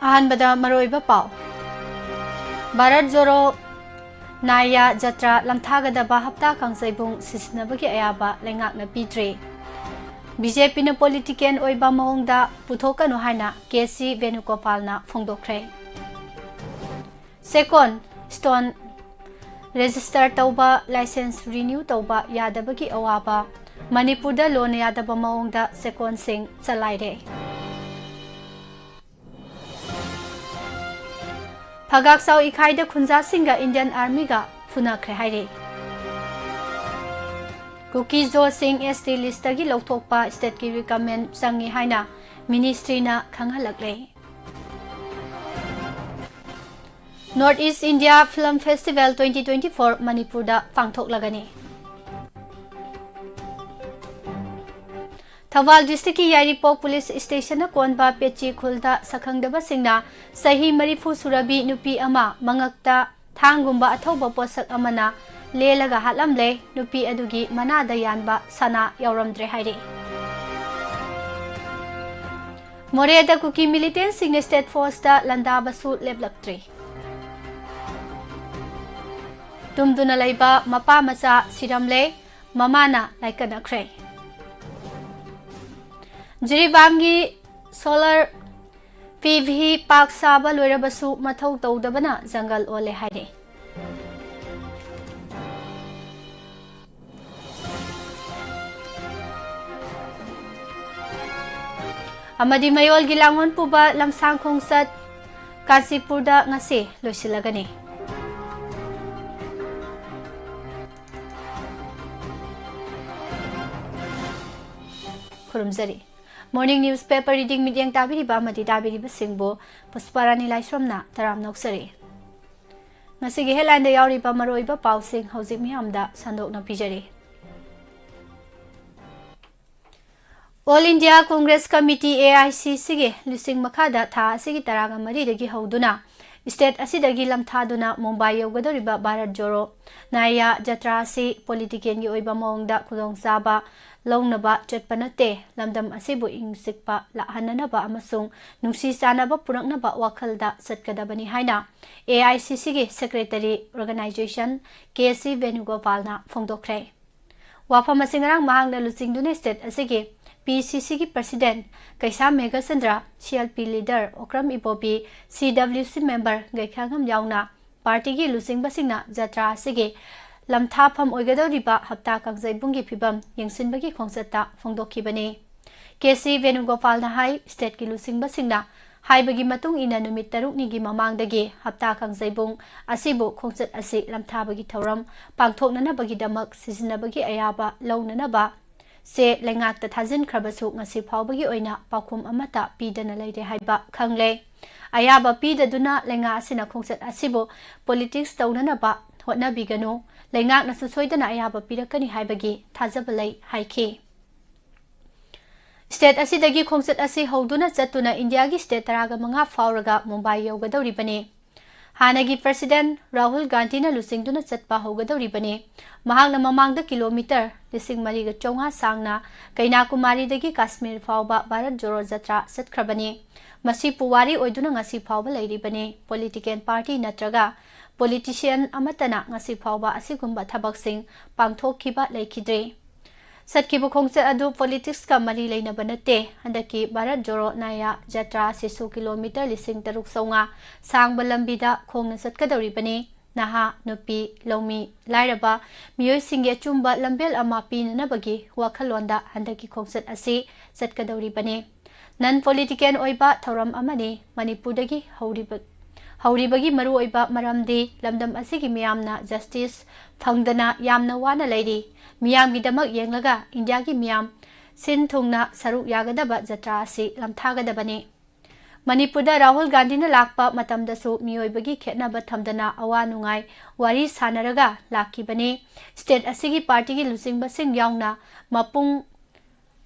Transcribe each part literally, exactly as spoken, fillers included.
ꯑꯍꯥꯟꯕꯗ ꯃꯔꯨꯑꯣꯏꯕ ꯄꯥꯎ꯫ ꯚꯥꯔꯠ ꯖꯣꯔꯣ ꯅꯥꯌꯥ ꯖꯇ꯭ꯔꯥ ꯂꯝꯊꯥꯒꯗꯕ ꯍꯞꯇꯥ ꯀꯥꯡꯖꯩꯕꯨꯡ ꯁꯤꯖꯤꯟꯅꯕꯒꯤ ꯑꯌꯥꯕ ꯂꯩꯉꯥꯛꯅ ꯄꯤꯗ꯭ꯔꯤ꯫ ꯕꯤ ꯖꯦ ꯄꯤꯅ ꯄꯣꯂꯤꯇꯤꯀꯦꯜ ꯑꯣꯏꯕ ꯃꯑꯣꯡꯗ ꯄꯨꯊꯣꯛꯀꯅꯨ ꯍꯥꯏꯅ ꯀꯦ ꯁꯤ ꯚꯦꯅꯨꯒꯣꯄꯥꯜꯅ ꯐꯣꯡꯗꯣꯛꯈ꯭ꯔꯦ꯫ ꯁꯦꯀꯣꯟ ꯁ꯭ꯇꯣꯟ ꯔꯦꯖꯤꯁꯇꯔ ꯇꯧꯕ, ꯂꯥꯏꯁꯦꯟꯁ ꯔꯤꯅ꯭ꯌꯨ ꯇꯧꯕ ꯌꯥꯗꯕꯒꯤ ꯑꯋꯥꯕ꯫ ꯃꯅꯤꯄꯨꯔꯗ ꯂꯣꯟꯅ ꯌꯥꯗꯕ ꯃꯑꯣꯡꯗ ꯁꯦꯀꯣꯟꯁꯤꯡ ꯆꯂꯥꯏꯔꯦ꯫ ꯐꯒꯥꯛꯆꯥꯎ ꯏꯈꯥꯏꯗ ꯈꯨꯟꯖꯥꯁꯤꯡꯒ ꯏꯟꯗꯤꯌꯟ ꯑꯥꯔꯃꯤꯒ ꯐꯨꯅꯈ꯭ꯔꯦ ꯍꯥꯏꯔꯤ꯫ ꯀꯨꯀꯤ ꯖꯣꯁꯤꯡ ꯑꯦꯁ ꯇꯤ ꯂꯤꯁꯇꯒꯤ ꯂꯧꯊꯣꯛꯄ ꯁ꯭ꯇꯦꯠꯀꯤ ꯔꯤꯀꯃꯦꯟ ꯆꯪꯉꯤ ꯍꯥꯏꯅ ꯃꯤꯅꯤꯁꯇ꯭ꯔꯤꯅ ꯈꯪꯍꯜꯂꯛꯂꯦ꯫ North East India Film Festival twenty twenty-four ꯃꯅꯤꯄꯨꯔꯗ ꯄꯥꯡꯊꯣꯛꯂꯒꯅꯤ꯫ ꯊꯧꯕꯥꯜ ꯗꯤꯁꯇ꯭ꯔꯤꯛꯀꯤ ꯌꯥꯏꯔꯤꯄꯣꯛ ꯄꯨꯂꯤꯁ ꯁ꯭ꯇꯦꯁꯟꯅ ꯀꯣꯟꯕ ꯄꯦꯆꯤ ꯈꯨꯜꯗ ꯁꯛꯈꯪꯗꯕꯁꯤꯡꯅ ꯆꯍꯤ ꯃꯔꯤꯐꯨ ꯁꯨꯔꯕꯤ ꯅꯨꯄꯤ ꯑꯃ ꯃꯉꯛꯇ ꯊꯥꯡꯒꯨꯝꯕ ꯑꯊꯧꯕ ꯄꯣꯠꯁꯛ ꯑꯃꯅ ꯂꯦꯜꯂꯒ ꯍꯥꯠꯂꯝꯂꯦ꯫ ꯅꯨꯄꯤ ꯑꯗꯨꯒꯤ ꯃꯅꯥꯗ ꯌꯥꯟꯕ ꯁꯅꯥ ꯌꯥꯎꯔꯝꯗ꯭ꯔꯦ ꯍꯥꯏꯔꯤ꯫ ꯃꯣꯔꯦꯗ ꯀꯨꯀꯤ ꯃꯤꯂꯤꯇꯦꯟꯁꯤꯡꯅ ꯁ꯭ꯇꯦꯠ ꯐꯣꯔꯁꯇ ꯂꯥꯟꯗꯥꯕꯁꯨ ꯂꯦꯞꯂꯛꯇ꯭ꯔꯤ꯫ ꯇꯨꯝꯗꯨꯅ ꯂꯩꯕ ꯃꯄꯥ ꯃꯆꯥ ꯁꯤꯔꯝꯂꯦ, ꯃꯃꯥꯅ ꯂꯥꯏꯀꯠꯅꯈ꯭ꯔꯦ꯫ ꯖꯤꯔꯤꯕꯥꯝꯒꯤ ꯁꯣꯂꯔ ꯄꯤ ꯚꯤ ꯄꯥꯛ ꯁꯥꯕ ꯂꯣꯏꯔꯕꯁꯨ ꯃꯊꯧ ꯇꯧꯗꯕꯅ ꯖꯪꯒꯜ ꯑꯣꯜꯂꯦ ꯍꯥꯏꯔꯦ꯫ ꯑꯃꯗꯤ ꯃꯌꯣꯜꯒꯤ ꯂꯥꯡꯑꯣꯟ ꯄꯨꯕ ꯂꯝꯁꯥꯡ ꯈꯣꯡꯆꯠ ꯀꯥꯟꯆꯤꯄꯨꯔꯗ ꯉꯁꯤ ꯂꯣꯏꯁꯤꯜꯂꯒꯅꯤ꯫ ꯈꯨꯔꯨꯝꯖꯔꯤ꯫ Morning Newspaper Reading ꯃꯤꯠꯌꯦꯡ ꯇꯥꯕꯤꯔꯤꯕ ꯑꯃꯗꯤ ꯇꯥꯕꯤꯔꯤꯕꯁꯤꯡꯕꯨ ꯄꯨꯁꯄꯥꯔꯥꯅꯤ ꯂꯥꯏꯁ꯭ꯔꯝꯅ ꯇꯔꯥꯝꯅ ꯑꯣꯛꯆꯔꯤ꯫ ꯉꯁꯤꯒꯤ headlineꯗ ꯌꯥꯎꯔꯤꯕ ꯃꯔꯨꯑꯣꯏꯕ ꯄꯥꯎꯁꯤꯡ ꯍꯧꯖꯤꯛ ꯃꯤꯌꯥꯝꯗ ꯁꯟꯗꯣꯛꯅ ꯄꯤꯖꯔꯤ꯫ All India Congress Committee, A I C Cꯒꯤ ꯂꯨꯆꯤꯡ ꯃꯈꯥꯗ ꯊꯥ ꯑꯁꯤꯒꯤ ꯇꯔꯥꯃꯔꯤꯗꯒꯤ ꯍꯧꯗꯨꯅ state ꯑꯁꯤꯗꯒꯤ ꯂꯝꯊꯥꯗꯨꯅ ꯃꯨꯝꯕꯥꯏ ꯌꯧꯒꯗꯧꯔꯤꯕ ꯚꯥꯔꯠ ꯖꯣꯔꯣ ꯅꯥꯌꯥ ꯖꯇ꯭ꯔꯥ ꯑꯁꯤ ꯄꯣꯂꯤꯇꯤꯀꯦꯜꯒꯤ ꯑꯣꯏꯕ ꯃꯑꯣꯡꯗ ꯈꯨꯗꯣꯡꯆꯥꯕ ꯂꯧꯅꯕ ꯆꯠꯄ ꯅꯠꯇꯦ, ꯂꯝꯗꯝ ꯑꯁꯤꯕꯨ ꯏꯪ ꯆꯤꯛꯄ ꯂꯥꯛꯍꯟꯅꯅꯕ ꯑꯃꯁꯨꯡ ꯅꯨꯡꯁꯤ ꯆꯥꯟꯅꯕ ꯄꯨꯔꯛꯅꯕ ꯋꯥꯈꯜꯗ ꯆꯠꯀꯗꯕꯅꯤ ꯍꯥꯏꯅ A I C C ꯒꯤ secretary organization K C ꯚꯦꯅꯨꯒꯣꯄꯥꯜꯅ ꯐꯣꯡꯗꯣꯛꯈ꯭ꯔꯦ꯫ ꯋꯥꯐꯝ ꯑꯁꯤ ꯉꯔꯥꯡ ꯃꯍꯥꯛꯅ ꯂꯨꯆꯤꯡꯗꯨꯅ state ꯑꯁꯤꯒꯤ P C C ꯒꯤ president ꯀꯩꯁꯥꯝ Meghachandra, C L P leader Okram ꯏꯕꯣꯕꯤ, C W C member ꯒꯩꯈꯥꯉꯝ ꯌꯥꯎꯅ party ꯒꯤ ꯂꯨꯆꯤꯡꯕꯁꯤꯡꯅ ꯖꯇ꯭ꯔꯥ ꯑꯁꯤꯒꯤ ꯂꯝꯊꯥꯐꯝ ꯑꯣꯏꯒꯗꯧꯔꯤꯕ ꯍꯞꯇꯥ ꯀꯥꯡꯖꯩꯕꯨꯡꯒꯤ ꯐꯤꯕꯝ ꯌꯦꯡꯁꯤꯟꯕꯒꯤ ꯈꯣꯡꯆꯠꯇ ꯐꯣꯡꯗꯣꯛꯈꯤꯕꯅꯤ꯫ K C ꯚꯦꯅꯨꯒꯣꯄꯥꯜꯅ ꯍꯥꯏ, state ꯀꯤ ꯂꯨꯆꯤꯡꯕꯁꯤꯡꯅ ꯍꯥꯏꯕꯒꯤ ꯃꯇꯨꯡ ꯏꯟꯅ ꯅꯨꯃꯤꯠ ꯇꯔꯨꯛꯅꯤꯒꯤ ꯃꯃꯥꯡꯗꯒꯤ ꯍꯞꯇꯥ ꯀꯥꯡꯖꯩꯕꯨꯡ ꯑꯁꯤꯕꯨ ꯈꯣꯡꯆꯠ ꯑꯁꯤ ꯂꯝꯊꯥꯕꯒꯤ ꯊꯧꯔꯝ ꯄꯥꯡꯊꯣꯛꯅꯅꯕꯒꯤꯗꯃꯛ ꯁꯤꯖꯤꯟꯅꯕꯒꯤ ꯑꯌꯥꯕ ꯂꯧꯅꯅꯕ ꯆꯦ ꯂꯩꯉꯥꯛꯇ ꯊꯥꯖꯤꯟꯈ꯭ꯔꯕꯁꯨ ꯉꯁꯤ ꯐꯥꯎꯕꯒꯤ ꯑꯣꯏꯅ ꯄꯥꯎꯈꯨꯝ ꯑꯃꯠꯇ ꯄꯤꯗꯅ ꯂꯩꯔꯦ ꯍꯥꯏꯕ ꯈꯪꯂꯦ꯫ ꯑꯌꯥꯕ ꯄꯤꯗꯗꯨꯅ ꯂꯩꯉꯥꯛ ꯑꯁꯤꯅ ꯈꯣꯡꯆꯠ ꯑꯁꯤꯕꯨ politics ꯇꯧꯅꯅꯕ ꯍꯣꯠꯅꯕꯤꯒꯅꯨ꯫ ꯂꯩꯉꯥꯛꯅꯁꯨ ꯁꯣꯏꯗꯅ ꯑꯌꯥꯕ ꯄꯤꯔꯛꯀꯅꯤ ꯍꯥꯏꯕꯒꯤ ꯊꯥꯖꯕ ꯂꯩ ꯍꯥꯏꯈꯤ꯫ State ꯑꯁꯤꯗꯒꯤ ꯈꯣꯡꯆꯠ ꯑꯁꯤ ꯍꯧꯗꯨꯅ ꯆꯠꯇꯨꯅ ꯏꯟꯗꯤꯌꯥꯒꯤ state ꯇꯔꯥꯒ ꯃꯉꯥ ꯐꯥꯎꯔꯒ ꯃꯨꯝꯕꯥꯏ ꯌꯧꯒꯗꯧꯔꯤꯕꯅꯤ꯫ ꯍꯥꯟꯅꯒꯤ president ꯔꯥꯍꯨꯜ ꯒꯥꯟꯙꯤꯅ ꯂꯨꯆꯤꯡꯗꯨꯅ ꯆꯠꯄ ꯍꯧꯒꯗꯧꯔꯤꯕꯅꯤ꯫ ꯃꯍꯥꯛꯅ ꯃꯃꯥꯡꯗ kilometre ꯂꯤꯁꯤꯡ ꯃꯔꯤꯒ ꯆꯥꯝꯃꯉꯥ ꯁꯥꯡꯅ ꯀꯩꯅꯥꯀꯨꯃꯥꯔꯤꯗꯒꯤ ꯀꯥꯁꯃꯤꯔ ꯐꯥꯎꯕ ꯚꯥꯔꯠ ꯖꯣꯔꯣ ꯖꯇ꯭ꯔꯥ ꯆꯠꯈ꯭ꯔꯕꯅꯤ꯫ ꯃꯁꯤ ꯄꯨꯋꯥꯔꯤ ꯑꯣꯏꯗꯨꯅ ꯉꯁꯤ ꯐꯥꯎꯕ ꯂꯩꯔꯤꯕꯅꯤ꯫ Political party ꯅꯠꯇ꯭ꯔꯒ politician ꯑꯃꯠꯇꯅ ꯉꯁꯤ ꯐꯥꯎꯕ ꯑꯁꯤꯒꯨꯝꯕ ꯊꯕꯛꯁꯤꯡ ꯄꯥꯡꯊꯣꯛꯈꯤꯕ ꯂꯩꯈꯤꯗ꯭ꯔꯤ꯫ ꯆꯠꯈꯤꯕ ꯈꯣꯡꯆꯠ ꯑꯗꯨ politics ꯀ ꯃꯔꯤ ꯂꯩꯅꯕ ꯅꯠꯇꯦ꯫ ꯍꯟꯗꯛꯀꯤ ꯚꯥꯔꯠ ꯖꯣꯔꯣ ꯅꯌꯥ ꯖꯇ꯭ꯔꯥ ꯑꯁꯤꯁꯨ kilometre ꯂꯤꯁꯤꯡ ꯇꯔꯨꯛ ꯆꯥꯝꯃꯉꯥ ꯁꯥꯡꯕ ꯂꯝꯕꯤꯗ ꯈꯣꯡꯅ ꯆꯠꯀꯗꯧꯔꯤꯕꯅꯤ꯫ ꯅꯍꯥ, ꯅꯨꯄꯤ, ꯂꯧꯃꯤ, ꯂꯥꯏꯔꯕ ꯃꯤꯑꯣꯏꯁꯤꯡꯒꯤ ꯑꯆꯨꯝꯕ ꯂꯝꯕꯦꯜ ꯑꯃ ꯄꯤꯅꯅꯕꯒꯤ ꯋꯥꯈꯜꯂꯣꯟꯗ ꯍꯟꯗꯛꯀꯤ ꯈꯣꯡꯆꯠ ꯑꯁꯤ ꯆꯠꯀꯗꯧꯔꯤꯕꯅꯤ꯫ Non political ꯑꯣꯏꯕ ꯊꯧꯔꯝ ꯑꯃꯅꯤ꯫ ꯃꯅꯤꯄꯨꯔꯗꯒꯤ ꯍꯧꯔꯤꯕ, ꯍꯧꯔꯤꯕꯒꯤ ꯃꯔꯨꯑꯣꯏꯕ ꯃꯔꯝꯗꯤ ꯂꯝꯗꯝ ꯑꯁꯤꯒꯤ ꯃꯤꯌꯥꯝꯅ justice ꯐꯪꯗꯅ ꯌꯥꯝꯅ ꯋꯥꯅ ꯂꯩꯔꯤ꯫ ꯃꯤꯌꯥꯝꯒꯤꯗꯃꯛ ꯌꯦꯡꯂꯒ ꯏꯟꯗꯤꯌꯥꯒꯤ ꯃꯤꯌꯥꯝ ꯁꯤꯟ ꯊꯨꯡꯅ ꯁꯔꯨꯛ ꯌꯥꯒꯗꯕ ꯖꯇ꯭ꯔꯥ ꯑꯁꯤ ꯂꯝꯊꯥꯒꯗꯕꯅꯤ꯫ ꯃꯅꯤꯄꯨꯔꯗ ꯔꯥꯍꯨꯜ ꯒꯥꯟꯙꯤꯅ ꯂꯥꯛꯄ ꯃꯇꯝꯗꯁꯨ ꯃꯤꯑꯣꯏꯕꯒꯤ ꯈꯦꯠꯅꯕ ꯊꯝꯗꯅ ꯑꯋꯥ ꯅꯨꯡꯉꯥꯏ ꯋꯥꯔꯤ ꯁꯥꯅꯔꯒ ꯂꯥꯛꯈꯤꯕꯅꯤ꯫ State ꯑꯁꯤꯒꯤ party ꯒꯤ ꯂꯨꯆꯤꯡꯕꯁꯤꯡ ꯌꯥꯎꯅ ꯃꯄꯨꯡ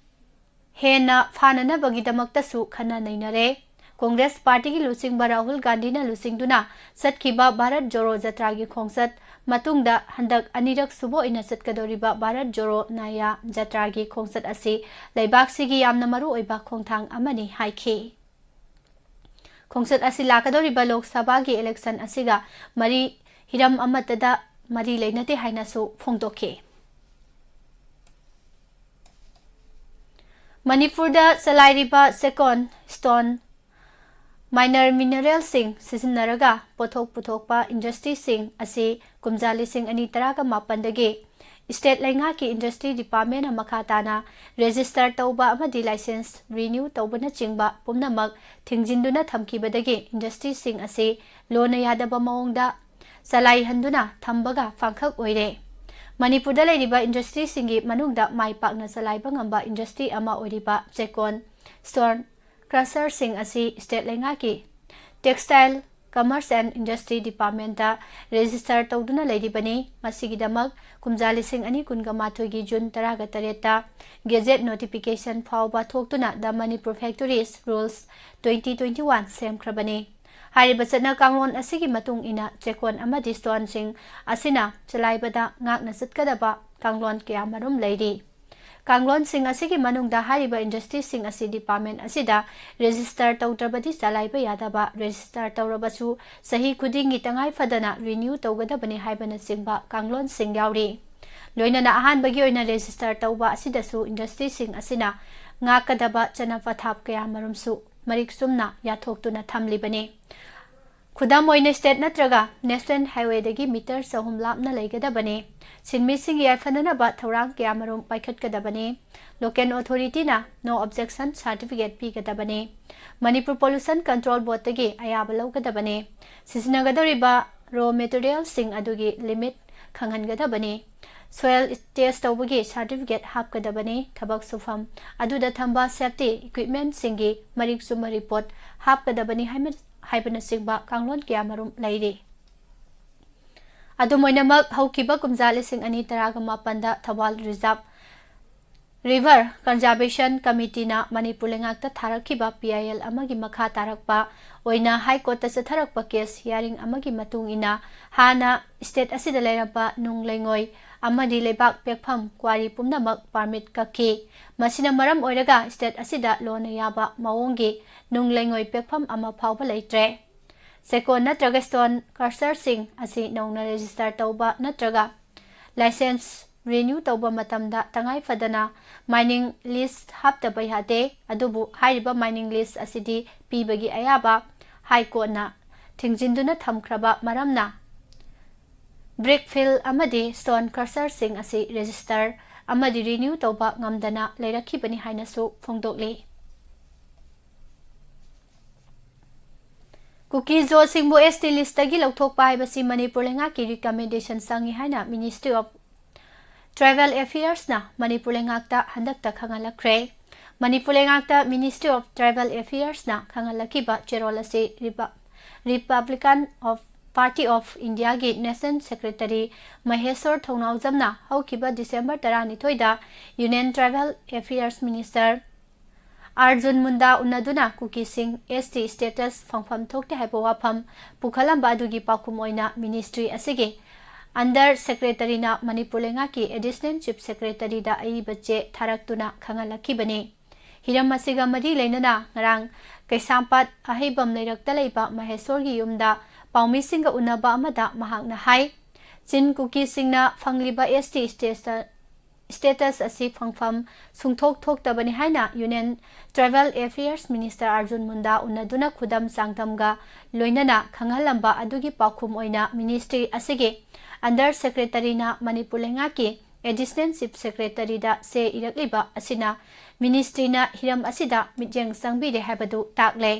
ꯍꯦꯟꯅ ꯐꯥꯅꯅꯕꯒꯤꯗꯃꯛꯇꯁꯨ ꯈꯟꯅ ꯅꯩꯅꯔꯦ꯫ ꯀꯣꯡꯒ꯭ꯔꯦꯁ ꯄꯥꯔꯇꯤꯒꯤ ꯂꯨꯆꯤꯡꯕ ꯔꯥꯍꯨꯜ ꯒꯥꯟꯙꯤꯅ ꯂꯨꯆꯤꯡꯗꯨꯅ ꯆꯠꯈꯤꯕ ꯚꯥꯔꯠ ꯖꯣꯔꯣ ꯖꯇ꯭ꯔꯥꯒꯤ ꯈꯣꯡꯆꯠ ꯃꯇꯨꯡꯗ ꯍꯟꯗꯛ ꯑꯅꯤꯔꯛ ꯁꯨꯕ ꯑꯣꯏꯅ ꯆꯠꯀꯗꯧꯔꯤꯕ ꯚꯥꯔꯠ ꯖꯣꯔꯣ ꯅꯌꯥ ꯖꯇ꯭ꯔꯥꯒꯤ ꯈꯣꯡꯆꯠ ꯑꯁꯤ ꯂꯩꯕꯥꯛꯁꯤꯒꯤ ꯌꯥꯝꯅ ꯃꯔꯨꯑꯣꯏꯕ ꯈꯣꯡꯊꯥꯡ ꯑꯃꯅꯤ ꯍꯥꯏꯈꯤ꯫ ꯈꯣꯡꯆꯠ ꯑꯁꯤ ꯂꯥꯛꯀꯗꯧꯔꯤꯕ ꯂꯣꯛ ꯁꯚꯥꯒꯤ ꯏꯂꯦꯛꯁꯟ ꯑꯁꯤꯒ ꯃꯔꯤ ꯍꯤꯔꯝ ꯑꯃꯠꯇꯗ ꯃꯔꯤ ꯂꯩꯅꯗꯦ ꯍꯥꯏꯅꯁꯨ ꯐꯣꯡꯗꯣꯛꯈꯤ꯫ ꯃꯅꯤꯄꯨꯔꯗ ꯆꯂꯥꯏꯔꯤꯕ ꯆꯦꯛꯀꯣꯟ, ꯁ꯭ꯇꯣꯟ, ꯃꯥꯏꯅꯔ ꯃꯤꯅꯔꯦꯜꯁꯤꯡ ꯁꯤꯖꯤꯟꯅꯔꯒ ꯄꯣꯠꯊꯣꯛ ꯄꯨꯊꯣꯛꯄ ꯏꯟꯗꯁꯇ꯭ꯔꯤꯁꯤꯡ ꯑꯁꯤ ꯀꯨꯝꯖꯥ ꯂꯤꯁꯤꯡ ꯑꯅꯤ ꯇꯔꯥꯒ ꯃꯥꯄꯟꯗꯒꯤ ꯁ꯭ꯇꯦꯠ ꯂꯩꯉꯥꯛꯀꯤ ꯏꯟꯗꯁꯇ꯭ꯔꯤ ꯗꯤꯄꯥꯔꯠꯃꯦꯟꯅ ꯃꯈꯥ ꯇꯥꯅ ꯔꯦꯖꯤꯁꯇꯔ ꯇꯧꯕ ꯑꯃꯗꯤ ꯂꯥꯏꯁꯦꯟꯁ ꯔꯤꯅ꯭ꯌꯨ ꯇꯧꯕꯅꯆꯤꯡꯕ ꯄꯨꯝꯅꯃꯛ ꯊꯤꯡꯖꯤꯟꯗꯨꯅ ꯊꯝꯈꯤꯕꯗꯒꯤ ꯏꯟꯗꯁꯇ꯭ꯔꯤꯁꯤꯡ ꯑꯁꯤ ꯂꯣꯟꯅ ꯌꯥꯗꯕ ꯃꯑꯣꯡꯗ ꯆꯂꯥꯏꯍꯟꯗꯨꯅ ꯊꯝꯕꯒ ꯄꯥꯡꯈꯛ ꯑꯣꯏꯔꯦ꯫ ꯃꯅꯤꯄꯨꯔꯗ ꯂꯩꯔꯤꯕ ꯏꯟꯗꯁꯇ꯭ꯔꯤꯁꯤꯡꯒꯤ ꯃꯅꯨꯡꯗ ꯃꯥꯏ ꯄꯥꯛꯅ ꯆꯂꯥꯏꯕ ꯉꯝꯕ ꯏꯟꯗꯁꯇ꯭ꯔꯤ ꯑꯃ ꯑꯣꯏꯔꯤꯕ ꯆꯦꯛꯀꯣꯟ ꯁ꯭ꯇꯣꯟ ꯀ꯭ꯔꯁꯔꯁꯤꯡ ꯑꯁꯤ ꯁ꯭ꯇꯦꯠ ꯂꯩꯉꯥꯛꯀꯤ Textile, Commerce and Industry Departmentꯇ ꯔꯦꯖꯤꯁꯇꯔ ꯇꯧꯗꯨꯅ ꯂꯩꯔꯤꯕꯅꯤ꯫ ꯃꯁꯤꯒꯤꯗꯃꯛ ꯀꯨꯝꯖꯥ ꯂꯤꯁꯤꯡ ꯑꯅꯤ ꯀꯨꯟꯒ ꯃꯥꯊꯣꯏꯒꯤ ꯖꯨꯟ ꯇꯔꯥꯒ ꯇꯔꯦꯠꯇ ꯒꯦꯖꯦꯠ ꯅꯣꯇꯤꯐꯤꯀꯦꯁꯟ ꯐꯥꯎꯕ ꯊꯣꯛꯇꯨꯅ The Manipur Factories Rules twenty twenty one ꯁꯦꯝꯈ꯭ꯔꯕꯅꯤ꯫ ꯍꯥꯏꯔꯤꯕ ꯆꯠꯅ ꯀꯥꯡꯂꯣꯟ ꯑꯁꯤꯒꯤ ꯃꯇꯨꯡ ꯏꯟꯅ ꯆꯦꯛꯀꯣꯟ ꯑꯃꯗꯤ ꯁ꯭ꯇꯣꯟꯁꯤꯡ ꯑꯁꯤꯅ ꯆꯂꯥꯏꯕꯗ ꯉꯥꯛꯅ ꯆꯠꯀꯗꯕ ꯀꯥꯡꯂꯣꯟ ꯀꯌꯥꯃꯔꯨꯝ ꯂꯩꯔꯤ꯫ ꯀꯥꯡꯂꯣꯟꯁꯤꯡ ꯑꯁꯤꯒꯤ ꯃꯅꯨꯡꯗ ꯍꯥꯏꯔꯤꯕ ꯏꯟꯗꯁꯇ꯭ꯔꯤꯁꯤꯡ ꯑꯁꯤ ꯗꯤꯄꯥꯔꯠꯃꯦꯟ ꯑꯁꯤꯗ ꯔꯦꯖꯤꯁꯇꯔ ꯇꯧꯗ꯭ꯔꯕꯗꯤ ꯆꯂꯥꯏꯕ ꯌꯥꯗꯕ, ꯔꯦꯖꯤꯁꯇꯔ ꯇꯧꯔꯕꯁꯨ ꯆꯍꯤ ꯈꯨꯗꯤꯡꯒꯤ ꯇꯉꯥꯏ ꯐꯗꯅ ꯔꯤꯅ꯭ꯌꯨ ꯇꯧꯒꯗꯕꯅꯤ ꯍꯥꯏꯕꯅꯆꯤꯡꯕ ꯀꯥꯡꯂꯣꯟꯁꯤꯡ ꯌꯥꯎꯔꯤ꯫ ꯂꯣꯏꯅꯅ ꯑꯍꯥꯟꯕꯒꯤ ꯑꯣꯏꯅ ꯔꯦꯖꯤꯁꯇꯔ ꯇꯧꯕ ꯑꯁꯤꯗꯁꯨ ꯏꯟꯗꯁꯇ꯭ꯔꯤꯁꯤꯡ ꯑꯁꯤꯅ ꯉꯥꯛꯀꯗꯕ ꯆꯠꯅ ꯄꯊꯥꯞ ꯀꯌꯥꯃꯔꯨꯝꯁꯨ ꯃꯔꯤꯛ ꯆꯨꯝꯅ ꯌꯥꯊꯣꯛꯇꯨꯅ ꯊꯝꯂꯤꯕꯅꯤ꯫ ꯈꯨꯗꯝ ꯑꯣꯏꯅ, ꯁ꯭ꯇꯦꯠ ꯅꯠꯇ꯭ꯔꯒ ꯅꯦꯁꯅꯦꯜ ꯍꯥꯏꯋꯦꯗꯒꯤ ꯃꯤꯇꯔ ꯆꯍꯨꯝ ꯂꯥꯞꯅ ꯂꯩꯒꯗꯕꯅꯤ꯫ ꯁꯤꯟꯃꯤꯁꯤꯡꯒꯤ ꯌꯥꯏꯐꯅꯅꯕ ꯊꯧꯔꯥꯡ ꯀꯌꯥꯃꯔꯨꯝ ꯄꯥꯏꯈꯠꯀꯗꯕꯅꯤ꯫ ꯂꯣꯀꯦꯜ ꯑꯣꯊꯣꯔꯤꯇꯤꯅ no objection certificate ꯄꯤꯒꯗꯕꯅꯤ꯫ ꯃꯅꯤꯄꯨꯔ ꯄꯣꯂꯨꯁꯟ ꯀꯟꯇ꯭ꯔꯣꯜ ꯕꯣꯔꯗꯇꯒꯤ ꯑꯌꯥꯕ ꯂꯧꯒꯗꯕꯅꯤ꯫ ꯁꯤꯖꯤꯟꯅꯒꯗꯧꯔꯤꯕ ꯔꯣ ꯃꯦꯇꯔꯤꯌꯦꯜꯁꯤꯡ ꯑꯗꯨꯒꯤ ꯂꯤꯃꯤꯠ ꯈꯪꯍꯟꯒꯗꯕꯅꯤ꯫ ꯁꯣꯏꯜ ꯇꯦꯁ ꯇꯧꯕꯒꯤ ꯁꯥꯔꯇꯤꯐꯤꯀꯦꯠ ꯍꯥꯞꯀꯗꯕꯅꯤ꯫ ꯊꯕꯛ ꯁꯨꯐꯝ ꯑꯗꯨꯗ ꯊꯝꯕ ꯁꯦꯐꯇꯤ ꯏꯀ꯭ꯋꯤꯞꯃꯦꯟꯁꯤꯡꯒꯤ ꯃꯔꯤꯛ ꯆꯨꯝꯕ ꯔꯤꯄꯣꯔꯠ ꯍꯥꯞꯀꯗꯕꯅꯤ ꯍꯥꯏꯕ-, ꯍꯥꯏꯕꯅꯆꯤꯡꯕ ꯀꯥꯡꯂꯣꯟ ꯀꯌꯥꯃꯔꯨꯝ ꯂꯩꯔꯤ꯫ ꯑꯗꯨꯝ ꯑꯣꯏꯅꯃꯛ, ꯍꯧꯈꯤꯕ ꯀꯨꯝꯖꯥ ꯂꯤꯁꯤꯡ ꯑꯅꯤ ꯇꯔꯥꯒ ꯃꯥꯄꯟꯗ ꯊꯧꯕꯥꯜ ꯔꯤꯖꯥꯔꯚ River Conservation Committeeꯅ ꯃꯅꯤꯄꯨꯔ ꯂꯩꯉꯥꯛꯇ ꯊꯥꯔꯛꯈꯤꯕ P I L ꯑꯃꯒꯤ ꯃꯈꯥ ꯇꯥꯔꯛꯄ ꯑꯣꯏꯅ High Courtꯇ ꯆꯠꯊꯔꯛꯄ case hearing ꯑꯃꯒꯤ ꯃꯇꯨꯡ ꯏꯟꯅ, ꯍꯥꯟꯅ state ꯑꯁꯤꯗ ꯂꯩꯔꯝꯕ ꯅꯨꯡ ꯂꯩꯉꯣꯏ ꯑꯃꯗꯤ ꯂꯩꯕꯥꯛ ꯄꯦꯛꯐꯝ quarry ꯄꯨꯝꯅꯃꯛ permit ꯀꯛꯈꯤ꯫ ꯃꯁꯤꯅ ꯃꯔꯝ ꯑꯣꯏꯔꯒ state ꯑꯁꯤꯗ ꯂꯣꯟꯅ ꯌꯥꯕ ꯃꯑꯣꯡꯒꯤ ꯅꯨꯡ ꯂꯩꯉꯣꯏ ꯄꯦꯛꯐꯝ ꯑꯃ ꯐꯥꯎꯕ ꯂꯩꯇ꯭ꯔꯦ꯫ ꯆꯦꯛꯀꯣꯟ ꯅꯠꯇ꯭ꯔꯒ stone crusherꯁꯤꯡ ꯑꯁꯤ ꯅꯧꯅ register ꯇꯧꯕ ꯅꯠꯇ꯭ꯔꯒ license renew ꯇꯧꯕ ꯃꯇꯝꯗ ꯇꯉꯥꯏ ꯐꯗꯅ mining lease ꯍꯥꯞꯇꯕ ꯌꯥꯗꯦ꯫ ꯑꯗꯨꯕꯨ ꯍꯥꯏꯔꯤꯕ mining lease ꯑꯁꯤꯗꯤ ꯄꯤꯕꯒꯤ ꯑꯌꯥꯕ High Courtꯅ ꯊꯤꯡꯖꯤꯟꯗꯨꯅ ꯊꯝꯈ꯭ꯔꯕ ꯃꯔꯝꯅ, brick fill ꯑꯃꯗꯤ stone crusherꯁꯤꯡ ꯑꯁꯤ register ꯑꯃꯗꯤ renew ꯇꯧꯕ ꯉꯝꯗꯅ ꯂꯩꯔꯛꯈꯤꯕꯅꯤ ꯍꯥꯏꯅꯁꯨ ꯐꯣꯡꯗꯣꯛꯂꯤ꯫ ꯀꯨꯀꯤ ꯖꯣꯁꯤꯡꯕꯨ S T listꯇꯒꯤ ꯂꯧꯊꯣꯛꯄ ꯍꯥꯏꯕꯁꯤ ꯃꯅꯤꯄꯨꯔ ꯂꯩꯉꯥꯛꯀꯤ recommendation ꯆꯪꯏ ꯍꯥꯏꯅ Ministry of Tribal Affairsꯅ ꯃꯅꯤꯄꯨꯔ ꯂꯩꯉꯥꯛꯇ ꯍꯟꯗꯛꯇ ꯈꯪꯍꯜꯂꯛꯈ꯭ꯔꯦ꯫ ꯃꯅꯤꯄꯨꯔ ꯂꯩꯉꯥꯛꯇ Ministry of Tribal Affairsꯅ ꯈꯪꯍꯜꯂꯛꯈꯤꯕ ꯆꯦꯔꯣꯜ ꯑꯁꯤ Repu-, Republican of Party of Indiaꯒꯤ National Secretary ꯃꯍꯦꯁꯣꯔ ꯊꯧꯅꯥꯎꯖꯝꯅ ꯍꯧꯈꯤꯕ December ꯇꯔꯥꯅꯤꯊꯣꯏꯗ Union Tribal Affairs Minister Arjun ꯃꯨꯟꯗꯥ ꯎꯅꯗꯨꯅ ꯀꯨꯀꯤꯁꯤꯡ S T status ꯐꯪꯐꯝ ꯊꯣꯛꯇꯦ ꯍꯥꯏꯕ ꯋꯥꯐꯝ ꯄꯨꯈꯠꯂꯝꯕ ꯑꯗꯨꯒꯤ ꯄꯥꯎꯈꯨꯝ ꯑꯣꯏꯅ Ministry ꯑꯁꯤꯒꯤ Under Secretaryꯅ ꯃꯅꯤꯄꯨꯔ ꯂꯩꯉꯥꯛꯀꯤ Additional Chief Secretaryꯗ ꯑꯏꯕ ꯆꯦ ꯊꯥꯔꯛꯇꯨꯅ ꯈꯪꯍꯜꯂꯛꯈꯤꯕꯅꯤ꯫ ꯍꯤꯔꯝ ꯑꯁꯤꯒ ꯃꯔꯤ ꯂꯩꯅꯅ ꯉꯔꯥꯡ ꯀꯩꯁꯥꯝꯄꯥꯠ ꯑꯍꯩꯕꯝ ꯂꯩꯔꯛꯇ ꯂꯩꯕ ꯃꯍꯦꯁꯣꯔꯒꯤ ꯌꯨꯝꯗ ꯄꯥꯎꯃꯤꯁꯤꯡꯒ ꯎꯅꯕ ꯑꯃꯗ ꯃꯍꯥꯛꯅ ꯍꯥꯏ, ꯆꯤꯟ ꯀꯨꯀꯤꯁꯤꯡꯅ ꯐꯪꯂꯤꯕ S T status status ꯑꯁꯤ ꯐꯪꯐꯝ ꯁꯨꯡꯊꯣꯛ ꯊꯣꯛꯇꯕꯅꯤ ꯍꯥꯏꯅ Union Tribal Affairs Minister Arjun ꯃꯨꯟꯗꯥ ꯎꯅꯗꯨꯅ ꯈꯨꯗꯝ ꯆꯥꯡꯗꯝꯒ ꯂꯣꯏꯅꯅ ꯈꯪꯍꯜꯂꯝꯕ ꯑꯗꯨꯒꯤ ꯄꯥꯎꯈꯨꯝ ꯑꯣꯏꯅ Ministry ꯑꯁꯤꯒꯤ Under Secretaryꯅ ꯃꯅꯤꯄꯨꯔ ꯂꯩꯉꯥꯛꯀꯤ Additional Chief Secretaryꯗ ꯆꯦ ꯏꯔꯛꯂꯤꯕ ꯑꯁꯤꯅ Ministryꯅ ꯍꯤꯔꯝ ꯑꯁꯤꯗ ꯃꯤꯠꯌꯦꯡ ꯆꯪꯕꯤꯔꯦ ꯍꯥꯏꯕꯗꯨ ꯇꯥꯛꯂꯦ꯫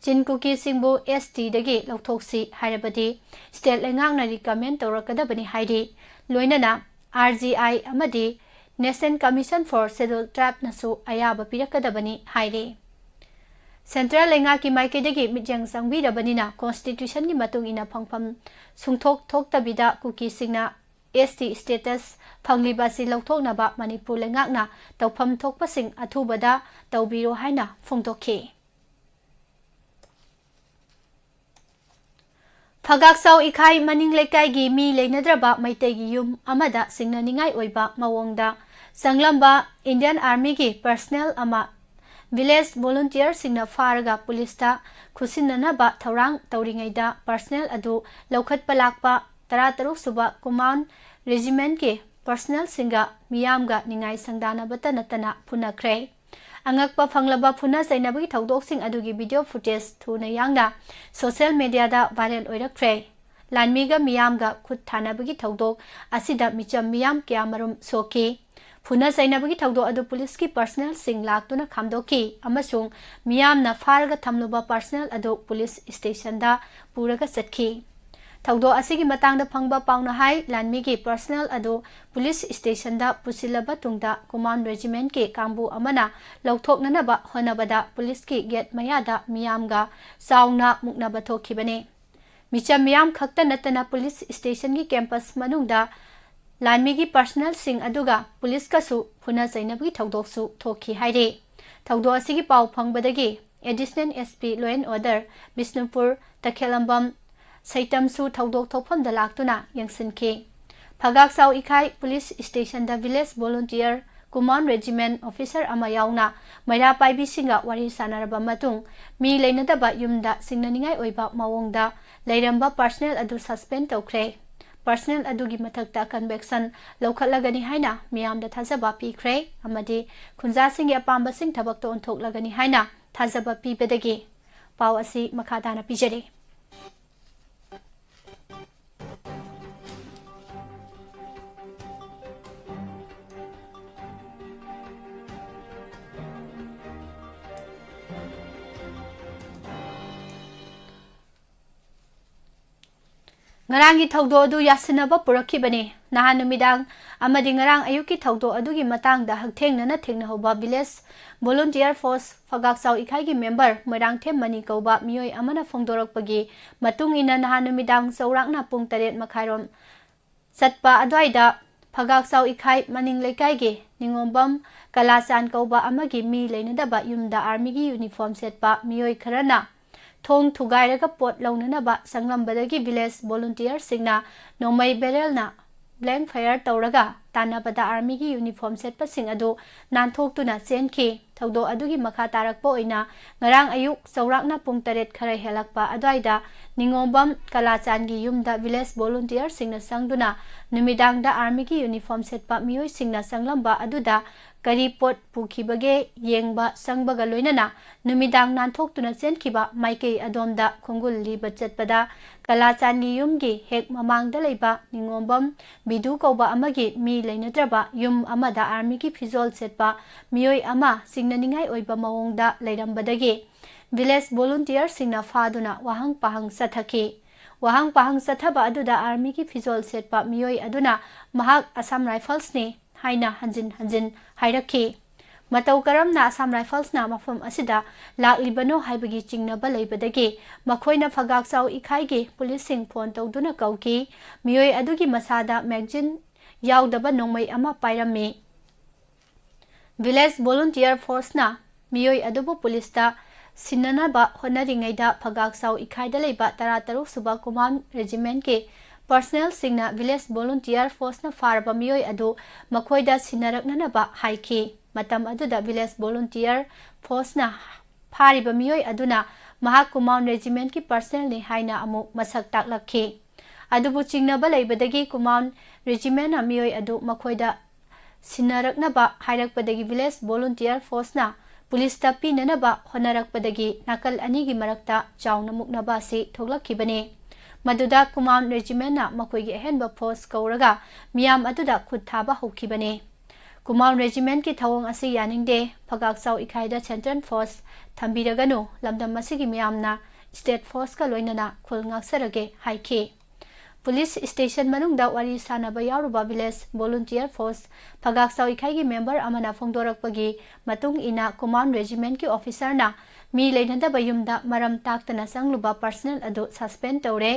ꯆꯤꯟ ꯀꯨꯀꯤꯁꯤꯡꯕꯨ S Tꯗꯒꯤ ꯂꯧꯊꯣꯛꯁꯤ ꯍꯥꯏꯔꯕꯗꯤ state ꯂꯩꯉꯥꯛꯅ recommend ꯇꯧꯔꯛꯀꯗꯕꯅꯤ ꯍꯥꯏꯔꯤ꯫ ꯂꯣꯏꯅꯅ R G I ꯑꯃꯗꯤ National Commission for Scheduled Tribeꯅꯁꯨ ꯑꯌꯥꯕ ꯄꯤꯔꯛꯀꯗꯕꯅꯤ ꯍꯥꯏꯔꯤ꯫ Central ꯂꯩꯉꯥꯛꯀꯤ ꯃꯥꯏꯀꯩꯗꯒꯤ ꯃꯤꯠꯌꯦꯡ ꯆꯪꯕꯤꯔꯕꯅꯤꯅ Constitutionꯒꯤ ꯃꯇꯨꯡ ꯏꯟꯅ ꯐꯪꯐꯝ ꯁꯨꯡꯊꯣꯛ ꯊꯣꯛꯇꯕꯤꯗ ꯀꯨꯀꯤꯁꯤꯡꯅ ꯑꯦꯁ ꯇꯤ status ꯐꯪꯂꯤꯕ ꯑꯁꯤ ꯂꯧꯊꯣꯛꯅꯕ ꯃꯅꯤꯄꯨꯔ ꯂꯩꯉꯥꯛꯅ ꯇꯧꯐꯝ ꯊꯣꯛꯄꯁꯤꯡ ꯑꯊꯨꯕꯗ ꯇꯧꯕꯤꯔꯣ ꯍꯥꯏꯅ ꯐꯣꯡꯗꯣꯛꯈꯤ꯫ ꯐꯒꯥꯛꯆꯥꯎ ꯏꯈꯥꯏ ꯃꯅꯤꯡ ꯂꯩꯀꯥꯏꯒꯤ ꯃꯤ ꯂꯩꯅꯗ꯭ꯔꯕ ꯃꯩꯇꯩꯒꯤ ꯌꯨꯝ ꯑꯃꯗ ꯆꯤꯡꯅꯅꯤꯡꯉꯥꯏ ꯑꯣꯏꯕ ꯃꯑꯣꯡꯗ ꯆꯪꯂꯝꯕ Indian Armyꯒꯤ personnel ꯑꯃ village volunteerꯁꯤꯡꯅ ꯐꯥꯔꯒ ꯄꯨꯂꯤꯁꯇ ꯈꯨꯠꯁꯤꯟꯅꯅꯕ ꯊꯧꯔꯥꯡ ꯇꯧꯔꯤꯉꯩꯗ personnel ꯑꯗꯨ ꯂꯧꯈꯠꯄ ꯂꯥꯛꯄ ꯇꯔꯥꯇꯔꯨꯛ ꯁꯨꯕ Command Regimentꯀꯤ personnelꯁꯤꯡꯒ ꯃꯤꯌꯥꯝꯒ ꯅꯤꯡꯉꯥꯏ ꯁꯪꯗꯥꯅꯕꯇ ꯅꯠꯇꯅ ꯐꯨꯅꯈ꯭ꯔꯦ꯫ ꯑꯉꯛꯄ ꯐꯪꯂꯕ ꯐꯨꯅ ꯆꯩꯅꯕꯒꯤ ꯊꯧꯗꯣꯛꯁꯤꯡ ꯑꯗꯨꯒꯤ video footage ꯊꯨꯅ ꯌꯥꯡꯅ social mediaꯗ viral ꯑꯣꯏꯔꯛꯈ꯭ꯔꯦ꯫ ꯂꯥꯟꯃꯤꯒ ꯃꯤꯌꯥꯝꯒ ꯈꯨꯠ ꯊꯥꯅꯕꯒꯤ ꯊꯧꯗꯣꯛ ꯑꯁꯤꯗ ꯃꯤꯆꯝ ꯃꯤꯌꯥꯝ ꯀꯌꯥꯃꯔꯨꯝ ꯁꯣꯛꯈꯤ꯫ ꯐꯨꯅ ꯆꯩꯅꯕꯒꯤ ꯊꯧꯗꯣꯛ ꯑꯗꯨ ꯄꯨꯂꯤꯁꯀꯤ personnelꯁꯤꯡ ꯂꯥꯛꯇꯨꯅ ꯈꯥꯝꯗꯣꯛꯈꯤ ꯑꯃꯁꯨꯡ ꯃꯤꯌꯥꯝꯅ ꯐꯥꯔꯒ ꯊꯝꯂꯨꯕ personnel ꯑꯗꯨ ꯄꯨꯂꯤꯁ stationꯗ ꯄꯨꯔꯒ ꯆꯠꯈꯤ꯫ ꯊꯧꯗꯣꯛ ꯑꯁꯤꯒꯤ ꯃꯇꯥꯡꯗ ꯐꯪꯕ ꯄꯥꯎꯅ ꯍꯥꯏ, ꯂꯥꯟꯃꯤꯒꯤ personnel ꯑꯗꯨ ꯄꯨꯂꯤꯁ stationꯗ ꯄꯨꯁꯤꯜꯂꯕ ꯇꯨꯡꯗ Command Regimentꯀꯤ ꯀꯥꯡꯕꯨ ꯑꯃꯅ ꯂꯧꯊꯣꯛꯅꯅꯕ ꯍꯣꯠꯅꯕꯗ ꯄꯨꯂꯤꯁꯀꯤ gate ꯃꯌꯥꯗ ꯃꯤꯌꯥꯝꯒ ꯆꯥꯎꯅ ꯃꯨꯛꯅꯕ ꯊꯣꯛꯈꯤꯕꯅꯤ꯫ ꯃꯤꯆꯝ ꯃꯤꯌꯥꯝ ꯈꯛꯇ ꯅꯠꯇꯅ ꯄꯨꯂꯤꯁ stationꯒꯤ campus ꯃꯅꯨꯡꯗ ꯂꯥꯟꯃꯤꯒꯤ personnelꯁꯤꯡ ꯑꯗꯨꯒ ꯄꯨꯂꯤꯁꯀꯁꯨ ꯐꯨꯅ ꯆꯩꯅꯕꯒꯤ ꯊꯧꯗꯣꯛꯁꯨ ꯊꯣꯛꯈꯤ ꯍꯥꯏꯔꯤ꯫ ꯊꯧꯗꯣꯛ ꯑꯁꯤꯒꯤ ꯄꯥꯎ ꯐꯪꯕꯗꯒꯤ Additional S P Law and Order Bishnupur ꯇꯈꯦꯂꯝꯕꯝ ꯁꯩꯇꯝꯁꯨ ꯊꯧꯗꯣꯛ ꯊꯣꯛꯐꯝꯗ ꯂꯥꯛꯇꯨꯅ ꯌꯦꯡꯁꯤꯟꯈꯤ꯫ ꯐꯒꯥꯛꯆꯥꯎ ꯏꯈꯥꯏ police stationꯗ village volunteer Command Regiment officer ꯑꯃ ꯌꯥꯎꯅ ꯃꯩꯔꯥ ꯄꯥꯏꯕꯤꯁꯤꯡꯒ ꯋꯥꯔꯤ ꯁꯥꯟꯅꯔꯕ ꯃꯇꯨꯡ, ꯃꯤ ꯂꯩꯅꯗꯕ ꯌꯨꯝꯗ ꯆꯤꯡꯅꯅꯤꯡꯉꯥꯏ ꯑꯣꯏꯕ ꯃꯑꯣꯡꯗ ꯂꯩꯔꯝꯕ personnel ꯑꯗꯨ suspend ꯇꯧꯈ꯭ꯔꯦ꯫ Personnel ꯑꯗꯨꯒꯤ ꯃꯊꯛꯇ conviction ꯂꯧꯈꯠꯂꯒꯅꯤ ꯍꯥꯏꯅ ꯃꯤꯌꯥꯝꯗ ꯊꯥꯖꯕ ꯄꯤꯈ꯭ꯔꯦ ꯑꯃꯗꯤ ꯈꯨꯟꯖꯥꯁꯤꯡꯒꯤ ꯑꯄꯥꯝꯕꯁꯤꯡ ꯊꯕꯛꯇ ꯑꯣꯟꯊꯣꯛꯂꯒꯅꯤ ꯍꯥꯏꯅ ꯊꯥꯖꯕ ꯄꯤꯕꯗꯒꯤ ꯄꯥꯎ ꯑꯁꯤ ꯃꯈꯥ ꯇꯥꯅ ꯄꯤꯖꯔꯤ꯫ ꯉꯔꯥꯡꯒꯤ ꯊꯧꯗꯣꯛ ꯑꯗꯨ ꯌꯥꯁꯤꯟꯅꯕ ꯄꯨꯔꯛꯈꯤꯕꯅꯤ꯫ ꯅꯍꯥꯟ ꯅꯨꯃꯤꯗꯥꯡ ꯑꯃꯗꯤ ꯉꯔꯥꯡ ꯑꯌꯨꯛꯀꯤ ꯊꯧꯗꯣꯛ ꯑꯗꯨꯒꯤ ꯃꯇꯥꯡꯗ ꯍꯛꯊꯦꯡꯅꯅ ꯊꯦꯡꯅꯍꯧꯕ village volunteer force ꯐꯒꯥꯛꯆꯥꯎ ꯏꯈꯥꯏꯒꯤ member ꯃꯣꯏꯔꯥꯡꯊꯦꯝ ꯃꯅꯤ ꯀꯧꯕ ꯃꯤꯑꯣꯏ ꯑꯃꯅ ꯐꯣꯡꯗꯣꯔꯛꯄꯒꯤ ꯃꯇꯨꯡ ꯏꯟꯅ, ꯅꯍꯥꯟ ꯅꯨꯃꯤꯗꯥꯡ ꯆꯥꯎꯔꯥꯛꯅ ꯄꯨꯡ ꯇꯔꯦꯠ ꯃꯈꯥꯏꯔꯣꯝ ꯆꯠꯄ ꯑꯗꯨꯋꯥꯏꯗ ꯐꯒꯥꯛꯆꯥꯎ ꯏꯈꯥꯏ ꯃꯅꯤꯡ ꯂꯩꯀꯥꯏꯒꯤ ꯅꯤꯉꯣꯝꯕꯝ ꯀꯂꯥꯆꯥꯟ ꯀꯧꯕ ꯑꯃꯒꯤ ꯃꯤ ꯂꯩꯅꯗꯕ ꯌꯨꯝꯗ ꯑꯥꯔꯃꯤꯒꯤ ꯌꯨꯅꯤꯐꯣꯔꯝ ꯁꯦꯠꯄ ꯃꯤꯑꯣꯏ ꯈꯔꯅ ꯊꯣꯡ ꯊꯨꯒꯥꯏꯔꯒ ꯄꯣꯠ ꯂꯧꯅꯅꯕ ꯆꯪꯂꯝꯕꯗꯒꯤ ꯚꯤꯂꯦꯖ ꯚꯣꯂꯨꯟꯇꯤꯌꯔꯁꯤꯡꯅ ꯅꯣꯡꯃꯩ ꯕꯦꯔꯦꯜꯅ ꯕ꯭ꯂꯦꯡ ꯐꯌꯔ ꯇꯧꯔꯒ ꯇꯥꯟꯅꯕꯗ ꯑꯥꯔꯃꯤꯒꯤ ꯌꯨꯅꯤꯐꯣꯔꯝ ꯁꯦꯠꯄꯁꯤꯡ ꯑꯗꯨ ꯅꯥꯟꯊꯣꯛꯇꯨꯅ ꯆꯦꯟꯈꯤ꯫ ꯊꯧꯗꯣꯛ ꯑꯗꯨꯒꯤ ꯃꯈꯥ ꯇꯥꯔꯛꯄ ꯑꯣꯏꯅ ꯉꯔꯥꯡ ꯑꯌꯨꯛ ꯆꯥꯎꯔꯥꯛꯅ ꯄꯨꯡ ꯇꯔꯦꯠ ꯈꯔ ꯍꯦꯜꯂꯛꯄ ꯑꯗꯨꯋꯥꯏꯗ ꯅꯤꯉꯣꯝꯕꯝ ꯀꯂꯥꯆꯥꯟꯒꯤ ꯌꯨꯝꯗ ꯚꯤꯂꯦꯖ ꯚꯣꯂꯨꯟꯇꯤꯌꯔꯁꯤꯡꯅ ꯆꯪꯗꯨꯅ ꯅꯨꯃꯤꯗꯥꯡꯗ ꯑꯥꯔꯃꯤꯒꯤ ꯌꯨꯅꯤꯐꯣꯔꯝ ꯁꯦꯠꯄ ꯃꯤꯑꯣꯏꯁꯤꯡꯅ ꯆꯪꯂꯝꯕ ꯑꯗꯨꯗ ꯀꯔꯤ ꯄꯣꯠ ꯄꯨꯈꯤꯕꯒꯦ ꯌꯦꯡꯕ ꯆꯪꯕꯒ ꯂꯣꯏꯅꯅ ꯅꯨꯃꯤꯗꯥꯡ ꯅꯥꯟꯊꯣꯛꯇꯨꯅ ꯆꯦꯟꯈꯤꯕ ꯃꯥꯏꯀꯩ ꯑꯗꯣꯝꯗ ꯈꯣꯡꯒꯨꯜ ꯂꯤꯕ ꯆꯠꯄꯗ ꯀꯂꯥꯆꯥꯟꯒꯤ ꯌꯨꯝꯒꯤ ꯍꯦꯛ ꯃꯃꯥꯡꯗ ꯂꯩꯕ ꯅꯤꯉꯣꯝꯕꯝ ꯕꯤꯗꯨ ꯀꯧꯕ ꯑꯃꯒꯤ ꯃꯤ ꯂꯩꯅꯗ꯭ꯔꯕ ꯌꯨꯝ ꯑꯃꯗ ꯑꯥꯔꯃꯤꯒꯤ ꯐꯤꯖꯣꯜ ꯁꯦꯠꯄ ꯃꯤꯑꯣꯏ ꯑꯃ ꯆꯤꯡꯅꯅꯤꯡꯉꯥꯏ ꯑꯣꯏꯕ ꯃꯑꯣꯡꯗ ꯂꯩꯔꯝꯕꯗꯒꯤ ꯚꯤꯂꯦꯖ ꯚꯣꯂꯨꯟꯇꯤꯌꯔꯁꯤꯡꯅ ꯐꯥꯗꯨꯅ ꯋꯥꯍꯪ ꯄꯥꯍꯪ ꯆꯠꯊꯈꯤ꯫ ꯋꯥꯍꯪ ꯄꯥꯍꯪ ꯆꯠꯊꯕ ꯑꯗꯨꯗ ꯑꯥꯔꯃꯤꯒꯤ ꯐꯤꯖꯣꯜ ꯁꯦꯠꯄ ꯃꯤꯑꯣꯏ ꯑꯗꯨꯅ ꯃꯍꯥꯛ ꯑꯁꯥꯝ ꯔꯥꯏꯐꯜꯁꯅꯤ ꯍꯥꯏꯅ ꯍꯟꯖꯤꯟ ꯍꯟꯖꯤꯟ ꯍꯥꯏꯔꯛꯈꯤ꯫ ꯃꯇꯧ ꯀꯔꯝꯅ ꯑꯁꯥꯝ ꯔꯥꯏꯐꯜꯁꯅ ꯃꯐꯝ ꯑꯁꯤꯗ ꯂꯥꯛꯂꯤꯕꯅꯣ ꯍꯥꯏꯕꯒꯤ ꯆꯤꯡꯅꯕ ꯂꯩꯕꯗꯒꯤ ꯃꯈꯣꯏꯅ ꯐꯒꯥꯛꯆꯥꯎ ꯏꯈꯥꯏꯒꯤ ꯄꯨꯂꯤꯁꯁꯤꯡ ꯐꯣꯟ ꯇꯧꯗꯨꯅ ꯀꯧꯈꯤ꯫ ꯃꯤꯑꯣꯏ ꯑꯗꯨꯒꯤ ꯃꯁꯥꯗ ꯃꯦꯒꯖꯤꯟ ꯌꯥꯎꯗꯕ ꯅꯣꯡꯃꯩ ꯑꯃ ꯄꯥꯏꯔꯝꯃꯤ꯫ ꯚꯤꯂꯦꯖ ꯚꯣꯂꯨꯟꯇꯤꯌꯔ ꯐꯣꯔꯁꯅ ꯃꯤꯑꯣꯏ ꯑꯗꯨꯕꯨ ꯄꯨꯂꯤꯁꯇ ꯁꯤꯟꯅꯅꯕ ꯍꯣꯠꯅꯔꯤꯉꯩꯗ ꯐꯒꯥꯛꯆꯥꯎ ꯏꯈꯥꯏꯗ ꯂꯩꯕ ꯇꯔꯥ ꯇꯔꯨꯛ ꯁꯨꯕ ꯀꯨꯃꯥꯟ ꯔꯦꯖꯤꯃꯦꯟꯠꯀꯤ ꯄꯔꯁꯅꯦꯜꯁꯤꯡꯅ ꯚꯤꯂꯦꯖ ꯚꯣꯂꯨꯟꯇꯤꯌꯔ ꯐꯣꯔꯁꯅ ꯐꯥꯔꯕ ꯃꯤꯑꯣꯏ ꯑꯗꯨ ꯃꯈꯣꯏꯗ ꯁꯤꯟꯅꯔꯛꯅꯅꯕ ꯍꯥꯏꯈꯤ꯫ ꯃꯇꯝ ꯑꯗꯨꯗ ꯚꯤꯂꯦꯖ ꯚꯣꯂꯨꯟꯇꯤꯌꯔ ꯐꯣꯔꯁꯅ ꯐꯥꯔꯤꯕ ꯃꯤꯑꯣꯏ ꯑꯗꯨꯅ ꯃꯍꯥꯛ ꯀꯨꯃꯥꯟ ꯔꯦꯖꯤꯃꯦꯟꯠꯀꯤ ꯄꯔꯁꯅꯦꯜꯅꯤ ꯍꯥꯏꯅ ꯑꯃꯨꯛ ꯃꯁꯛ ꯇꯥꯛꯂꯛꯈꯤ꯫ ꯑꯗꯨꯕꯨ ꯆꯤꯡꯅꯕ ꯂꯩꯕꯗꯒꯤ ꯀꯨꯃꯥꯟ ꯔꯦꯖꯤꯃꯦꯟꯠꯅ ꯃꯤꯑꯣꯏ ꯑꯗꯨ ꯃꯈꯣꯏꯗ ꯁꯤꯟꯅꯔꯛꯅꯕ ꯍꯥꯏꯔꯛꯄꯗꯒꯤ ꯚꯤꯂꯦꯖ ꯚꯣꯂꯨꯟꯇꯤꯌꯔ ꯐꯣꯔꯁꯅ ꯄꯨꯂꯤꯁꯇ ꯄꯤꯅꯅꯕ ꯍꯣꯠꯅꯔꯛꯄꯗꯒꯤ ꯅꯥꯀꯜ ꯑꯅꯤꯒꯤ ꯃꯔꯛꯇ ꯆꯥꯎꯅ ꯃꯨꯛꯅꯕ ꯑꯁꯤ ꯊꯣꯛꯂꯛꯈꯤꯕꯅꯤ꯫ ꯃꯗꯨꯗ ꯀꯨꯃꯥꯟ ꯔꯦꯖꯤꯃꯦꯟꯠꯅ ꯃꯈꯣꯏꯒꯤ ꯑꯍꯦꯟꯕ ꯐꯣꯔꯁ ꯀꯧꯔꯒ ꯃꯤꯌꯥꯝ ꯑꯗꯨꯗ ꯈꯨꯠ ꯊꯥꯕ ꯍꯧꯈꯤꯕꯅꯤ꯫ ꯀꯨꯃꯥꯟ ꯔꯦꯖꯤꯃꯦꯟꯠꯀꯤ ꯊꯧꯑꯣꯡ ꯑꯁꯤ ꯌꯥꯅꯤꯡꯗꯦ, ꯐꯒꯥꯛꯆꯥꯎ ꯏꯈꯥꯏꯗ ꯁꯦꯟꯇ꯭ꯔꯦꯜ ꯐꯣꯔꯁ ꯊꯝꯕꯤꯔꯒꯅꯨ, ꯂꯝꯗꯝ ꯑꯁꯤꯒꯤ ꯃꯤꯌꯥꯝꯅ ꯁ꯭ꯇꯦꯠ ꯐꯣꯔꯁꯀ ꯂꯣꯏꯅꯅ ꯈꯨꯜ ꯉꯥꯛꯆꯔꯒꯦ ꯍꯥꯏꯈꯤ꯫ ꯄꯨꯂꯤꯁ ꯁ꯭ꯇꯦꯁꯟ ꯃꯅꯨꯡꯗ ꯋꯥꯔꯤ ꯁꯥꯅꯕ ꯌꯥꯎꯔꯨꯕ ꯚꯤꯂꯦꯖ ꯚꯣꯂꯨꯟꯇꯤꯌꯔ ꯐꯣꯔꯁ ꯐꯒꯥꯛꯆꯥꯎ ꯏꯈꯥꯏꯒꯤ ꯃꯦꯝꯕꯔ ꯑꯃꯅ ꯐꯣꯡꯗꯣꯔꯛꯄꯒꯤ ꯃꯇꯨꯡ ꯏꯟꯅ ꯀꯨꯃꯥꯟ ꯔꯦꯖꯤꯃꯦꯟꯠꯀꯤ ꯑꯣꯐꯤꯁꯔꯅ ꯃꯤ ꯂꯩꯅꯗꯕ ꯌꯨꯝꯗ ꯃꯔꯝ ꯇꯥꯛꯇꯅ ꯆꯪꯂꯨꯕ personnel ꯑꯗꯨ suspend ꯇꯧꯔꯦ꯫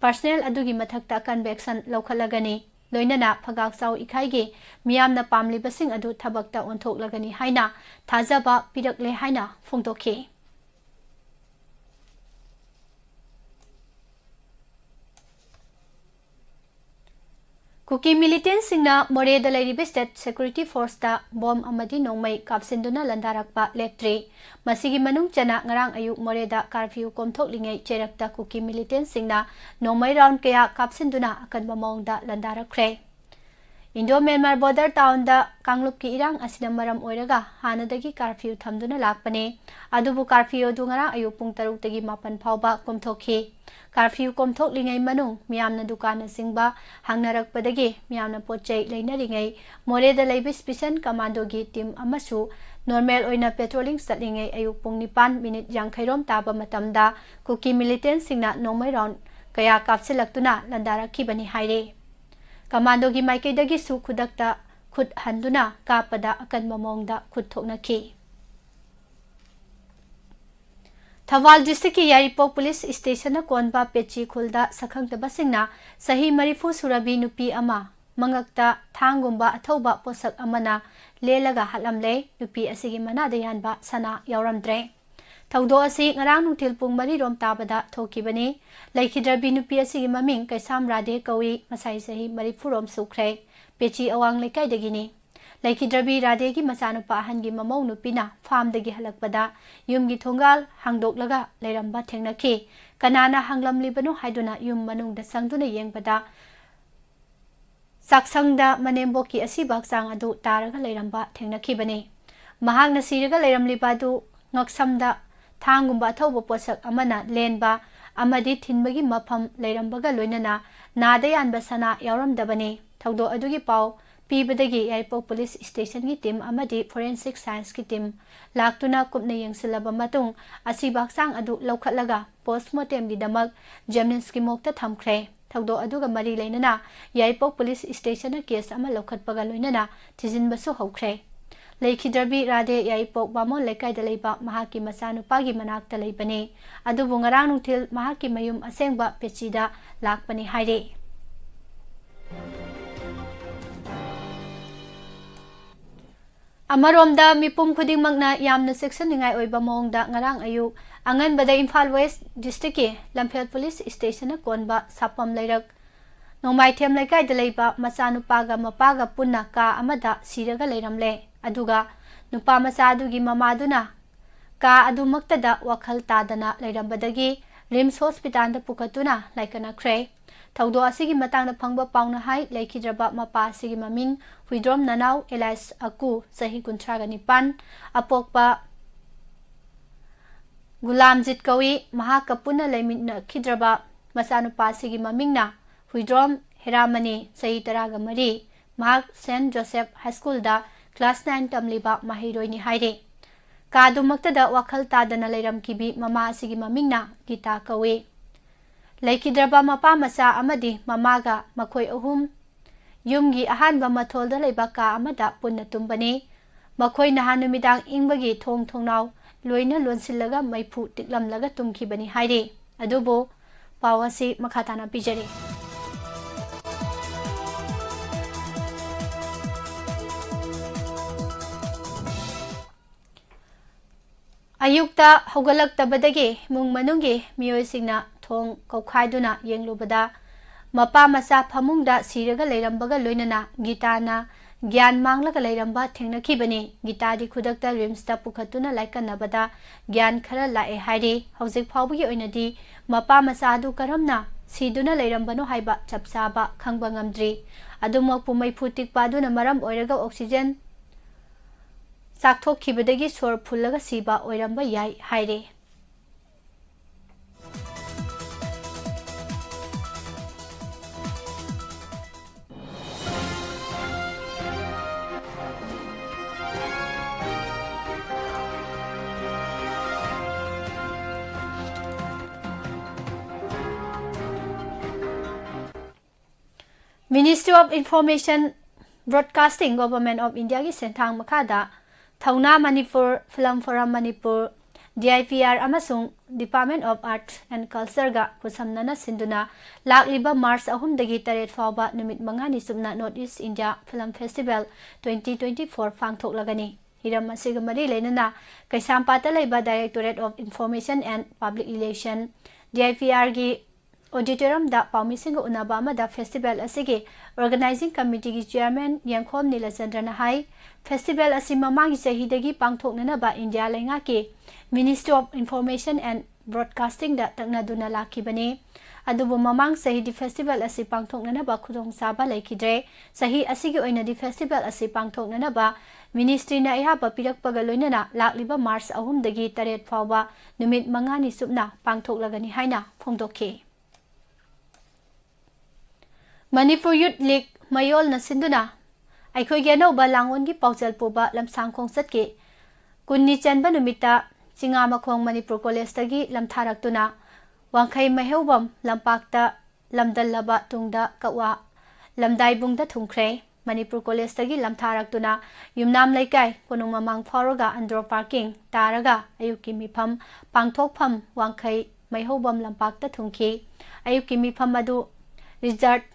Personnel ꯑꯗꯨꯒꯤ ꯃꯊꯛꯇ ꯑꯀꯟꯕ action ꯂꯧꯈꯠꯂꯒꯅꯤ꯫ ꯂꯣꯏꯅꯅ ꯐꯒꯥꯛ ꯆꯥꯎ ꯏꯈꯥꯏꯒꯤ ꯃꯤꯌꯥꯝꯅ ꯄꯥꯝꯂꯤꯕꯁꯤꯡ ꯑꯗꯨ ꯊꯕꯛꯇ ꯑꯣꯟꯊꯣꯛꯂꯒꯅꯤ ꯍꯥꯏꯅ ꯊꯥꯖꯕ ꯄꯤꯔꯛꯂꯦ ꯍꯥꯏꯅ ꯐꯣꯡꯗꯣꯛꯈꯤ꯫ ꯀꯨꯀꯤ militantꯁꯤꯡꯅ ꯃꯣꯔꯦꯗ ꯂꯩꯔꯤꯕ state security forceꯇ bomb ꯑꯃꯗꯤ ꯅꯣꯡꯃꯩ ꯀꯥꯞꯁꯤꯟꯗꯨꯅ ꯂꯥꯟꯗꯥꯔꯛꯄ ꯂꯦꯞꯇ꯭ꯔꯤ꯫ ꯃꯁꯤꯒꯤ ꯃꯅꯨꯡ ꯆꯟꯅ ꯉꯔꯥꯡ ꯑꯌꯨꯛ ꯃꯣꯔꯦꯗ curfew ꯀꯣꯝꯊꯣꯛꯂꯤꯉꯩ ꯆꯩꯔꯛꯇ ꯀꯨꯀꯤ militantꯁꯤꯡꯅ ꯅꯣꯡꯃꯩ round ꯀꯌꯥ ꯀꯥꯞꯁꯤꯟꯗꯨꯅ ꯑꯀꯟꯕ ꯃꯑꯣꯡꯗ ꯂꯥꯟꯗꯥꯔꯛꯈ꯭ꯔꯦ꯫ Indo Myanmar border townꯗ ꯀꯥꯡꯂꯨꯞꯀꯤ ꯏꯔꯥꯡ ꯑꯁꯤꯅ ꯃꯔꯝ ꯑꯣꯏꯔꯒ ꯍꯥꯟꯅꯗꯒꯤ curfew ꯊꯝꯗꯨꯅ ꯂꯥꯛꯄꯅꯤ꯫ ꯑꯗꯨꯕꯨ curfew ꯑꯗꯨ ꯉꯔꯥꯡ ꯑꯌꯨꯛ ꯄꯨꯡ ꯇꯔꯨꯛꯇꯒꯤ ꯃꯥꯄꯟ ꯐꯥꯎꯕ ꯀꯣꯝꯊꯣꯛꯈꯤ꯫ Curfew ꯀꯣꯝꯊꯣꯛꯂꯤꯉꯩ ꯃꯅꯨꯡ ꯃꯤꯌꯥꯝꯅ ꯗꯨꯀꯥꯟꯅꯆꯤꯡꯕ ꯍꯥꯡꯅꯔꯛꯄꯗꯒꯤ ꯃꯤꯌꯥꯝꯅ ꯄꯣꯠ ꯆꯩ ꯂꯩꯅꯔꯤꯉꯩ ꯃꯣꯔꯦꯗ ꯂꯩꯕ special commandoꯒꯤ team ꯑꯃꯁꯨ normal ꯑꯣꯏꯅ patrolling ꯆꯠꯂꯤꯉꯩ ꯑꯌꯨꯛ ꯄꯨꯡ ꯅꯤꯄꯥꯟ minute ꯌꯥꯡꯈꯩꯔꯣꯝ ꯇꯥꯕ ꯃꯇꯝꯗ ꯀꯨꯀꯤ militantꯁꯤꯡꯅ ꯅꯣꯡꯃꯩ round ꯀꯌꯥ ꯀꯥꯞꯁꯤꯜꯂꯛꯇꯨꯅ ꯂꯥꯟꯗꯥꯔꯛꯈꯤꯕꯅꯤ ꯍꯥꯏꯔꯤ꯫ Commandoꯒꯤ ꯃꯥꯏꯀꯩꯗꯒꯤꯁꯨ ꯈꯨꯗꯛꯇ ꯈꯨꯠ ꯍꯟꯗꯨꯅ ꯀꯥꯞꯄꯗ ꯑꯀꯟꯕ ꯃꯑꯣꯡꯗ ꯈꯨꯠ ꯊꯣꯛꯅꯈꯤ꯫ ꯊꯧꯕꯥꯜ districtꯀꯤ ꯌꯥꯏꯔꯤꯄꯣꯛ police stationꯅ ꯀꯣꯟꯕ ꯄꯦꯆꯤ ꯈꯨꯜꯗ ꯁꯛꯈꯪꯗꯕꯁꯤꯡꯅ ꯆꯍꯤ ꯃꯔꯤꯐꯨ ꯁꯨꯔꯕꯤ ꯅꯨꯄꯤ ꯑꯃ ꯃꯉꯛꯇ ꯊꯥꯡꯒꯨꯝꯕ ꯑꯊꯧꯕ ꯄꯣꯠꯁꯛ ꯑꯃꯅ ꯂꯦꯜꯂꯒ ꯍꯥꯠꯂꯝꯂꯦ꯫ ꯅꯨꯄꯤ ꯑꯁꯤꯒꯤ ꯃꯅꯥꯗ ꯌꯥꯟꯕ ꯁꯅꯥ ꯌꯥꯎꯔꯝꯗ꯭ꯔꯦ꯫ ꯊꯧꯗꯣꯛ ꯑꯁꯤ ꯉꯔꯥꯡ ꯅꯨꯡꯊꯤꯜ ꯄꯨꯡ ꯃꯔꯤꯔꯣꯝ ꯇꯥꯕꯗ ꯊꯣꯛꯈꯤꯕꯅꯤ꯫ ꯂꯩꯈꯤꯗ꯭ꯔꯕꯤ ꯅꯨꯄꯤ ꯑꯁꯤꯒꯤ ꯃꯃꯤꯡ ꯀꯩꯁꯥꯝ ꯔꯥꯙꯦ ꯀꯧꯏ, ꯃꯁꯥꯏ ꯆꯍꯤ ꯃꯔꯤꯐꯨꯔꯣꯝ ꯁꯨꯈ꯭ꯔꯦ꯫ ꯄꯦꯆꯤ ꯑꯋꯥꯡ ꯂꯩꯀꯥꯏꯗꯒꯤꯅꯤ꯫ ꯂꯩꯈꯤꯗ꯭ꯔꯕꯤ ꯔꯥꯙꯦꯒꯤ ꯃꯆꯥꯅꯨꯄꯥ ꯑꯍꯟꯒꯤ ꯃꯃꯧ ꯅꯨꯄꯤꯅ farmꯗꯒꯤ ꯍꯜꯂꯛꯄꯗ ꯌꯨꯝꯒꯤ ꯊꯣꯡꯒꯥꯜ ꯍꯥꯡꯗꯣꯛꯂꯒ ꯂꯩꯔꯝꯕ ꯊꯦꯡꯅꯈꯤ꯫ ꯀꯅꯥꯅ ꯍꯥꯡꯂꯝꯂꯤꯕꯅꯣ ꯍꯥꯏꯗꯨꯅ ꯌꯨꯝ ꯃꯅꯨꯡꯗ ꯆꯪꯗꯨꯅ ꯌꯦꯡꯕꯗ ꯆꯥꯛꯁꯪꯗ ꯃꯅꯦꯝꯕꯣꯛꯀꯤ ꯑꯁꯤꯕ ꯍꯛꯆꯥꯡ ꯑꯗꯨ ꯇꯥꯔꯒ ꯂꯩꯔꯝꯕ ꯊꯦꯡꯅꯈꯤꯕꯅꯤ꯫ ꯃꯍꯥꯛꯅ ꯁꯤꯔꯒ ꯂꯩꯔꯝꯂꯤꯕ ꯑꯗꯨ ꯉꯛꯁꯝꯗ ꯊꯥꯡꯒꯨꯝꯕ ꯑꯊꯧꯕ ꯄꯣꯠꯁꯛ ꯑꯃꯅ ꯂꯦꯟꯕ ꯑꯃꯗꯤ ꯊꯤꯟꯕꯒꯤ ꯃꯐꯝ ꯂꯩꯔꯝꯕꯒ ꯂꯣꯏꯅꯅ ꯅꯥꯗ ꯌꯥꯟꯕ ꯁꯅꯥ ꯌꯥꯎꯔꯝꯗꯕꯅꯤ꯫ ꯊꯧꯗꯣꯛ ꯑꯗꯨꯒꯤ ꯄꯥꯎ ꯄꯤꯕꯗꯒꯤ ꯌꯥꯏꯔꯤꯄꯣꯛ police stationꯒꯤ team ꯑꯃꯗꯤ forensic scienceꯀꯤ team ꯂꯥꯛꯇꯨꯅ ꯀꯨꯞꯅ ꯌꯦꯡꯁꯤꯜꯂꯕ ꯃꯇꯨꯡ ꯑꯁꯤꯕ ꯍꯛꯆꯥꯡ ꯑꯗꯨ ꯂꯧꯈꯠꯂꯒ postmortemꯒꯤꯗꯃꯛ JNIMSꯀꯤ morgueꯇ ꯊꯝꯈ꯭ꯔꯦ꯫ ꯊꯧꯗꯣꯛ ꯑꯗꯨꯒ ꯃꯔꯤ ꯂꯩꯅꯅ ꯌꯥꯏꯔꯤꯄꯣꯛ police stationꯅ case ꯑꯃ ꯂꯧꯈꯠꯄꯒ ꯂꯣꯏꯅꯅ ꯊꯤꯖꯤꯟꯕꯁꯨ ꯍꯧꯈ꯭ꯔꯦ꯫ ꯂꯩꯈꯤꯗ꯭ꯔꯕꯤ ꯔꯥꯙꯦ ꯌꯥꯏꯔꯤꯄꯣꯛ ꯕꯥꯃꯣꯟ ꯂꯩꯀꯥꯏꯗ ꯂꯩꯕ ꯃꯍꯥꯛꯀꯤ ꯃꯆꯥꯅꯨꯄꯥꯒꯤ ꯃꯅꯥꯛꯇ ꯂꯩꯕꯅꯤ꯫ ꯑꯗꯨꯕꯨ ꯉꯔꯥꯡ ꯅꯨꯡꯊꯤꯜ ꯃꯍꯥꯛꯀꯤ ꯃꯌꯨꯝ ꯑꯁꯦꯡꯕ ꯄꯦꯆꯤꯗ ꯂꯥꯛꯄꯅꯤ ꯍꯥꯏꯔꯤ꯫ ꯑꯃꯔꯣꯝꯗ, ꯃꯤꯄꯨꯝ ꯈꯨꯗꯤꯡꯃꯛꯅ ꯌꯥꯝꯅ ꯆꯦꯛꯁꯤꯟꯅꯤꯡꯉꯥꯏ ꯑꯣꯏꯕ ꯃꯑꯣꯡꯗ ꯉꯔꯥꯡ ꯑꯌꯨꯛ ꯑꯉꯟꯕꯗ ꯏꯝꯐꯥꯜ ꯋꯦꯁ ꯗꯤꯁꯇ꯭ꯔꯤꯛꯀꯤ ꯂꯝꯐꯦꯜ ꯄꯨꯂꯤꯁ ꯁ꯭ꯇꯦꯁꯟꯅ ꯀꯣꯟꯕ ꯁꯥꯄꯝ ꯂꯩꯔꯛ ꯅꯣꯡꯃꯥꯏꯊꯦꯝ ꯂꯩꯀꯥꯏꯗ ꯂꯩꯕ ꯃꯆꯥꯅꯨꯄꯥꯒ ꯃꯄꯥꯒ ꯄꯨꯟꯅ ꯀꯥ ꯑꯃꯗ ꯁꯤꯔꯒ ꯂꯩꯔꯝꯂꯦ꯫ ꯑꯗꯨꯒ ꯅꯨꯄꯥ ꯃꯆꯥ ꯑꯗꯨꯒꯤ ꯃꯃꯥꯗꯨꯅ ꯀꯥ ꯑꯗꯨꯃꯛꯇꯗ ꯋꯥꯈꯜ ꯇꯥꯗꯅ ꯂꯩꯔꯝꯕꯗꯒꯤ ꯔꯤꯝꯁ ꯍꯣꯁꯄꯤꯇꯥꯜꯗ ꯄꯨꯈꯠꯇꯨꯅ ꯂꯥꯏꯀꯠꯅꯈ꯭ꯔꯦ꯫ ꯊꯧꯗꯣꯛ ꯑꯁꯤꯒꯤ ꯃꯇꯥꯡꯗ ꯐꯪꯕ ꯄꯥꯎꯅ ꯍꯥꯏ, ꯂꯩꯈꯤꯗ꯭ꯔꯕ ꯃꯄꯥ ꯑꯁꯤꯒꯤ ꯃꯃꯤꯡ ꯍꯨꯏꯗ꯭ꯔꯣꯝ ꯅꯅꯥꯎ ꯑꯦꯂꯥꯏꯁ ꯑꯀꯨ, ꯆꯍꯤ ꯀꯨꯟꯊ꯭ꯔꯥꯒ ꯅꯤꯄꯥꯟ, ꯑꯄꯣꯛꯄ ꯒꯨꯂꯥꯝꯖꯤꯠ ꯀꯧꯏ꯫ ꯃꯍꯥꯛꯀ ꯄꯨꯟꯅ ꯂꯩꯃꯤꯟꯅꯈꯤꯗ꯭ꯔꯕ ꯃꯆꯥꯅꯨꯄꯥ ꯑꯁꯤꯒꯤ ꯃꯃꯤꯡꯅ ꯍꯨꯏꯗ꯭ꯔꯣꯝ ꯍꯦꯔꯥꯃꯅꯤ, ꯆꯍꯤ ꯇꯔꯥꯒ ꯃꯔꯤ꯫ ꯃꯍꯥꯛ ꯁꯦꯟꯠ ꯖꯣꯁꯦꯐ ꯍꯥꯏ ꯁ꯭ꯀꯨꯜꯗ ꯀ꯭ꯂꯥꯁ ꯅꯥꯏꯟ ꯇꯝꯂꯤꯕ ꯃꯍꯩꯔꯣꯏꯅꯤ ꯍꯥꯏꯔꯤ꯫ ꯀꯥꯗꯨꯃꯛꯇꯗ ꯋꯥꯈꯜ ꯇꯥꯗꯅ ꯂꯩꯔꯝꯈꯤꯕꯤ ꯃꯃꯥ ꯑꯁꯤꯒꯤ ꯃꯃꯤꯡꯅ ꯒꯤꯇꯥ ꯀꯧꯏ꯫ ꯂꯩꯈꯤꯗ꯭ꯔꯕ ꯃꯄꯥ ꯃꯆꯥ ꯑꯃꯗꯤ ꯃꯃꯥꯒ ꯃꯈꯣꯏ ꯑꯍꯨꯝ ꯌꯨꯝꯒꯤ ꯑꯍꯥꯟꯕ ꯃꯊꯣꯜꯗ ꯂꯩꯕ ꯀꯥ ꯑꯃꯗ ꯄꯨꯟꯅ ꯇꯨꯝꯕꯅꯤ꯫ ꯃꯈꯣꯏ ꯅꯍꯥꯟ ꯅꯨꯃꯤꯗꯥꯡ ꯏꯪꯕꯒꯤ ꯊꯣꯡ ꯊꯣꯡꯅꯥꯎ ꯂꯣꯏꯅ ꯂꯣꯟꯁꯤꯜꯂꯒ ꯃꯩꯐꯨ ꯇꯤꯛꯂꯝꯂꯒ ꯇꯨꯝꯈꯤꯕꯅꯤ ꯍꯥꯏꯔꯤ꯫ ꯑꯗꯨꯕꯨ ꯄꯥꯎ ꯑꯁꯤ ꯃꯈꯥ ꯇꯥꯅ ꯄꯤꯖꯔꯤ꯫ ꯑꯌꯨꯛꯇ ꯍꯧꯒꯠꯂꯛꯇꯕꯗꯒꯤ ꯏꯃꯨꯡ ꯃꯅꯨꯡꯒꯤ ꯃꯤꯑꯣꯏꯁꯤꯡꯅ ꯊꯣꯡ ꯀꯧꯈꯥꯏꯗꯨꯅ ꯌꯦꯡꯂꯨꯕꯗ, ꯃꯄꯥ ꯃꯆꯥ ꯐꯃꯨꯡꯗ ꯁꯤꯔꯒ ꯂꯩꯔꯝꯕꯒ ꯂꯣꯏꯅꯅ ꯒꯤꯇꯥꯅ ꯒ꯭ꯌꯥꯟ ꯃꯥꯡꯂꯒ ꯂꯩꯔꯝꯕ ꯊꯦꯡꯅꯈꯤꯕꯅꯤ꯫ ꯒꯤꯇꯥꯗꯤ ꯈꯨꯗꯛꯇ ꯔꯤꯝꯁꯇ ꯄꯨꯈꯠꯇꯨꯅ ꯂꯥꯏꯀꯠꯅꯕꯗ ꯒ꯭ꯌꯥꯟ ꯈꯔ ꯂꯥꯛꯑꯦ ꯍꯥꯏꯔꯤ꯫ ꯍꯧꯖꯤꯛ ꯐꯥꯎꯕꯒꯤ ꯑꯣꯏꯅꯗꯤ ꯃꯄꯥ ꯃꯆꯥ ꯑꯗꯨ ꯀꯔꯝꯅ ꯁꯤꯗꯨꯅ ꯂꯩꯔꯝꯕꯅꯣ ꯍꯥꯏꯕ ꯆꯞ ꯆꯥꯕ ꯈꯪꯕ ꯉꯝꯗ꯭ꯔꯤ꯫ ꯑꯗꯨꯃꯛꯄꯨ ꯃꯩꯐꯨ ꯇꯤꯛꯄ ꯑꯗꯨꯅ ꯃꯔꯝ ꯑꯣꯏꯔꯒ ꯑꯣꯛꯁꯤꯖꯦꯟ ꯆꯥꯛꯊꯣꯛꯈꯤꯕꯗꯒꯤ ꯁꯣꯔ ꯐꯨꯜꯂꯒ ꯁꯤꯕ ꯑꯣꯏꯔꯝꯕ ꯌꯥꯏ ꯍꯥꯏꯔꯤ꯫ Ministry of Information Broadcasting Government of India ꯒꯤ ꯁꯦꯟꯊꯥꯡ ꯃꯈꯥꯗ ꯊꯧꯅꯥ Manipur, Film Forum Manipur, D I P R ꯑꯃꯁꯨꯡ Department of Art and Culture ꯒ ꯈꯨꯠꯁꯝꯅꯅ ꯁꯤꯟꯗꯨꯅ ꯂꯥꯛꯂꯤꯕ March ꯑꯍꯨꯝꯗꯒꯤ ꯇꯔꯦꯠ ꯐꯥꯎꯕ ꯅꯨꯃꯤꯠ ꯃꯉꯥꯅꯤ ꯆꯨꯞꯅ North East India Film Festival twenty twenty-four ꯄꯥꯡꯊꯣꯛꯂꯒꯅꯤ꯫ ꯍꯤꯔꯝ ꯑꯁꯤꯒ ꯃꯔꯤ ꯂꯩꯅꯅ ꯀꯩꯁꯥꯝꯄꯥꯠꯇ ꯂꯩꯕ Directorate of Information and Public Relation, D I P R ꯒꯤ auditorium ꯗ ꯄꯥꯎꯃꯤꯁꯤꯡꯒ ꯎꯅꯕ ꯑꯃꯗ festival ꯑꯁꯤꯒꯤ organizing committee ꯒꯤ chairman ꯌꯦꯡꯈꯣꯝ ꯅꯤꯂꯆꯟꯗ꯭ꯔꯅ ꯍꯥꯏ, festival ꯑꯁꯤ ꯃꯃꯥꯡꯒꯤ ꯆꯍꯤꯗꯒꯤ ꯄꯥꯡꯊꯣꯛꯅꯅꯕ ꯏꯟꯗꯤꯌꯥ ꯂꯩꯉꯥꯛꯀꯤ Ministry of Information and Broadcasting ꯗ ꯇꯛꯅꯗꯨꯅ ꯂꯥꯛꯈꯤꯕꯅꯤ꯫ ꯑꯗꯨꯕꯨ ꯃꯃꯥꯡ ꯆꯍꯤꯗꯤ festival ꯑꯁꯤ ꯄꯥꯡꯊꯣꯛꯅꯅꯕ ꯈꯨꯗꯣꯡꯆꯥꯕ ꯂꯩꯈꯤꯗ꯭ꯔꯦ꯫ ꯆꯍꯤ ꯑꯁꯤꯒꯤ ꯑꯣꯏꯅꯗꯤ festival ꯑꯁꯤ ꯄꯥꯡꯊꯣꯛꯅꯅꯕ ministry ꯅ ꯑꯌꯥꯕ ꯄꯤꯔꯛꯄꯒ ꯂꯣꯏꯅꯅ ꯂꯥꯛꯂꯤꯕ March ꯑꯍꯨꯝꯗꯒꯤ ꯇꯔꯦꯠ ꯐꯥꯎꯕ ꯅꯨꯃꯤꯠ ꯃꯉꯥꯅꯤ ꯆꯨꯞꯅ ꯄꯥꯡꯊꯣꯛꯂꯒꯅꯤ ꯍꯥꯏꯅ ꯐꯣꯡꯗꯣꯛꯈꯤ꯫ Manipur Youth League ꯃꯌꯣꯜꯅ ꯁꯤꯟꯗꯨꯅ ꯑꯩꯈꯣꯏꯒꯤ ꯑꯅꯧꯕ ꯂꯥꯡꯑꯣꯟꯒꯤ ꯄꯥꯎꯖꯦꯜ ꯄꯨꯕ ꯂꯝꯁꯥꯡ ꯈꯣꯡꯆꯠꯀꯤ ꯀꯨꯟꯅꯤ ꯆꯟꯕ ꯅꯨꯃꯤꯠꯇ ꯆꯤꯉꯥꯃꯈꯣꯡ ꯃꯅꯤꯄꯨꯔ ꯀꯣꯂꯦꯖꯇꯒꯤ ꯂꯝꯊꯥꯔꯛꯇꯨꯅ ꯋꯥꯡꯈꯩ ꯃꯩꯍꯧꯕꯝ ꯂꯝꯄꯥꯛꯇ ꯂꯝꯗꯜꯂꯕ ꯇꯨꯡꯗ ꯀꯛꯋꯥ ꯂꯝꯗꯥꯏꯕꯨꯡꯗ ꯊꯨꯡꯈ꯭ꯔꯦ꯫ ꯃꯅꯤꯄꯨꯔ ꯀꯣꯂꯦꯖꯇꯒꯤ ꯂꯝꯊꯥꯔꯛꯇꯨꯅ ꯌꯨꯝꯅꯥꯝ ꯂꯩꯀꯥꯏ ꯀꯣꯅꯨꯡ ꯃꯃꯥꯡ ꯐꯥꯎꯔꯒ ꯑꯟꯗ꯭ꯔꯣ ꯄꯥꯔꯀꯤꯡ ꯇꯥꯔꯒ ꯑꯌꯨꯛꯀꯤ ꯃꯤꯐꯝ ꯄꯥꯡꯊꯣꯛꯐꯝ ꯋꯥꯡꯈꯩ ꯃꯩꯍꯧꯕꯝ ꯂꯝꯄꯥꯛꯇ ꯊꯨꯡꯈꯤ꯫ ꯑꯌꯨꯛꯀꯤ ꯃꯤꯐꯝ ꯑꯗꯨ ꯔꯤꯖꯔꯠ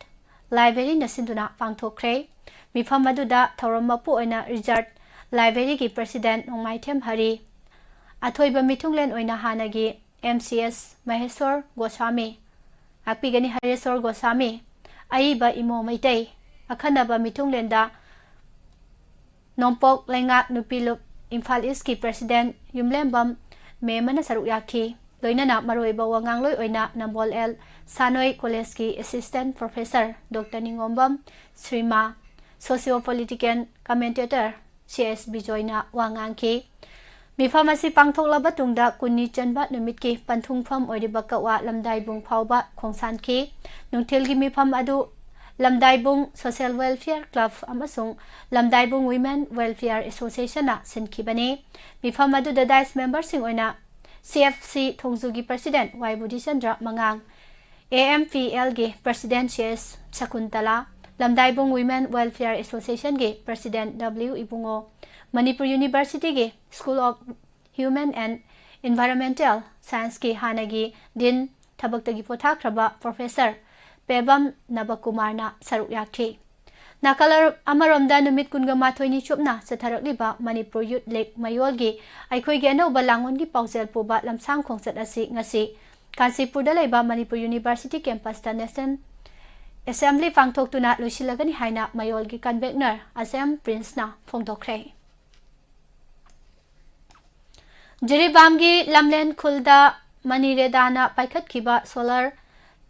ꯂꯥꯏꯕ꯭ꯔꯦꯔꯤꯅ ꯁꯤꯟꯗꯨꯅ ꯄꯥꯡꯊꯣꯛꯈ꯭ꯔꯦ꯫ ꯃꯤꯐꯝ ꯑꯗꯨꯗ ꯊꯧꯔꯝ ꯃꯄꯨ ꯑꯣꯏꯅ ꯔꯤꯖꯔꯠ ꯂꯥꯏꯕ꯭ꯔꯦꯔꯤꯒꯤ president ꯅꯣꯡꯃꯥꯏꯊꯦꯝ ꯍꯔꯤ, ꯑꯊꯣꯏꯕ ꯃꯤꯊꯨꯡꯂꯦꯟ ꯑꯣꯏꯅ ꯍꯥꯟꯅꯒꯤ M C S ꯃꯍꯦꯁꯣꯔ ꯒꯣꯁ꯭ꯋꯥꯃꯤ, ꯉꯥꯛꯄꯤꯒꯅꯤ ꯍꯔꯦꯁꯣꯔ ꯒꯣꯁ꯭ꯋꯥꯃꯤ, ꯑꯏꯕ ꯏꯃꯣ ꯃꯩꯇꯩ, ꯑꯈꯟꯅꯕ ꯃꯤꯊꯨꯡꯂꯦꯟꯗ ꯅꯣꯡꯄꯣꯛ ꯂꯩꯉꯥꯛ ꯅꯨꯄꯤ ꯂꯨꯞ ꯏꯝꯐꯥꯜ ꯏꯁꯀꯤ president ꯌꯨꯝꯂꯦꯝꯕꯝ ꯃꯦꯝꯃꯅ ꯁꯔꯨꯛ ꯌꯥꯈꯤ꯫ ꯂꯣꯏꯅꯅ ꯃꯔꯨꯑꯣꯏꯕ ꯋꯥꯉꯥꯡꯂꯣꯏ ꯑꯣꯏꯅ ꯅꯝꯕꯣꯜ ꯑꯦꯜ ꯁꯥꯅꯣꯏ ꯀꯣꯂꯦꯖꯀꯤ assistant professor Doctor ꯅꯤꯉꯣꯝꯕꯝ ꯁ꯭ꯔꯤꯃꯥ, socio political commentator C S ꯕꯤꯖꯣꯏꯅ ꯋꯥ ꯉꯥꯡꯈꯤ꯫ ꯃꯤꯐꯝ ꯑꯁꯤ ꯄꯥꯡꯊꯣꯛꯂꯕ ꯇꯨꯡꯗ ꯀꯨꯟꯅꯤ ꯆꯟꯕ ꯅꯨꯃꯤꯠꯀꯤ ꯄꯟꯊꯨꯡꯐꯝ ꯑꯣꯏꯔꯤꯕ ꯀꯛꯋꯥ ꯂꯝꯗꯥꯏꯕꯨꯡ ꯐꯥꯎꯕ ꯈꯣꯡꯁꯥꯟꯈꯤ꯫ ꯅꯨꯡꯊꯤꯜꯒꯤ ꯃꯤꯐꯝ ꯑꯗꯨ ꯂꯝꯗꯥꯏꯕꯨꯡ Social Welfare Club ꯑꯃꯁꯨꯡ ꯂꯝꯗꯥꯏꯕꯨꯡ Women Welfare Association ꯅ ꯁꯤꯟꯈꯤꯕꯅꯤ꯫ ꯃꯤꯐꯝ ꯑꯗꯨꯗ dais member ꯁꯤꯡ ꯑꯣꯏꯅ C F C ꯊꯣꯡꯖꯨꯒꯤ president Y ꯕꯨꯙꯤꯆꯟꯗ꯭ꯔ ꯃꯉꯥꯡ, A M P L ꯒꯤ president C S ꯁꯀꯨꯟꯇꯂꯥ, ꯂꯝꯗꯥꯏꯕꯨꯡ Women Welfare Associationꯒꯤ President W Ibungo, Manipur Universityꯒꯤ School of Human and Environmental Scienceꯀꯤ ꯍꯥꯟꯅꯒꯤ Dean, ꯊꯕꯛꯇꯒꯤ ꯄꯣꯊꯥꯈ꯭ꯔꯕ Professor Pebam ꯅꯕꯀꯨꯃꯥꯔꯅ ꯁꯔꯨꯛ ꯌꯥꯈꯤ꯫ ꯅꯥꯀꯜ ꯑꯃꯔꯣꯝꯗ, ꯅꯨꯃꯤꯠ ꯀꯨꯟꯒ ꯃꯥꯊꯣꯏꯅꯤ ꯆꯨꯞꯅ ꯆꯠꯊꯔꯛꯂꯤꯕ ꯃꯅꯤꯄꯨꯔ Youth League ꯃꯌꯣꯜꯒꯤ ꯑꯩꯈꯣꯏꯒꯤ ꯑꯅꯧꯕ ꯂꯥꯡꯑꯣꯟꯒꯤ ꯄꯥꯎꯖꯦꯜ ꯄꯨꯕ ꯂꯝꯁꯥꯡ ꯈꯣꯡꯆꯠ ꯑꯁꯤ ꯉꯁꯤ ꯀꯥꯟꯆꯤꯄꯨꯔꯗ ꯂꯩꯕ ꯃꯅꯤꯄꯨꯔ University campusꯇ National Assembly ꯄꯥꯡꯊꯣꯛꯇꯨꯅ ꯂꯣꯏꯁꯤꯜꯂꯒꯅꯤ ꯍꯥꯏꯅ ꯃꯌꯣꯜꯒꯤ convener ꯑꯁꯦꯝ ꯄ꯭ꯔꯤꯟꯁꯅ ꯐꯣꯡꯗꯣꯛꯈ꯭ꯔꯦ꯫ ꯖꯤꯔꯤꯕꯥꯝꯒꯤ ꯂꯝꯂꯦꯟ ꯈꯨꯜꯗ ꯃꯅꯤꯔꯦꯗꯥꯅ ꯄꯥꯏꯈꯠꯈꯤꯕ solar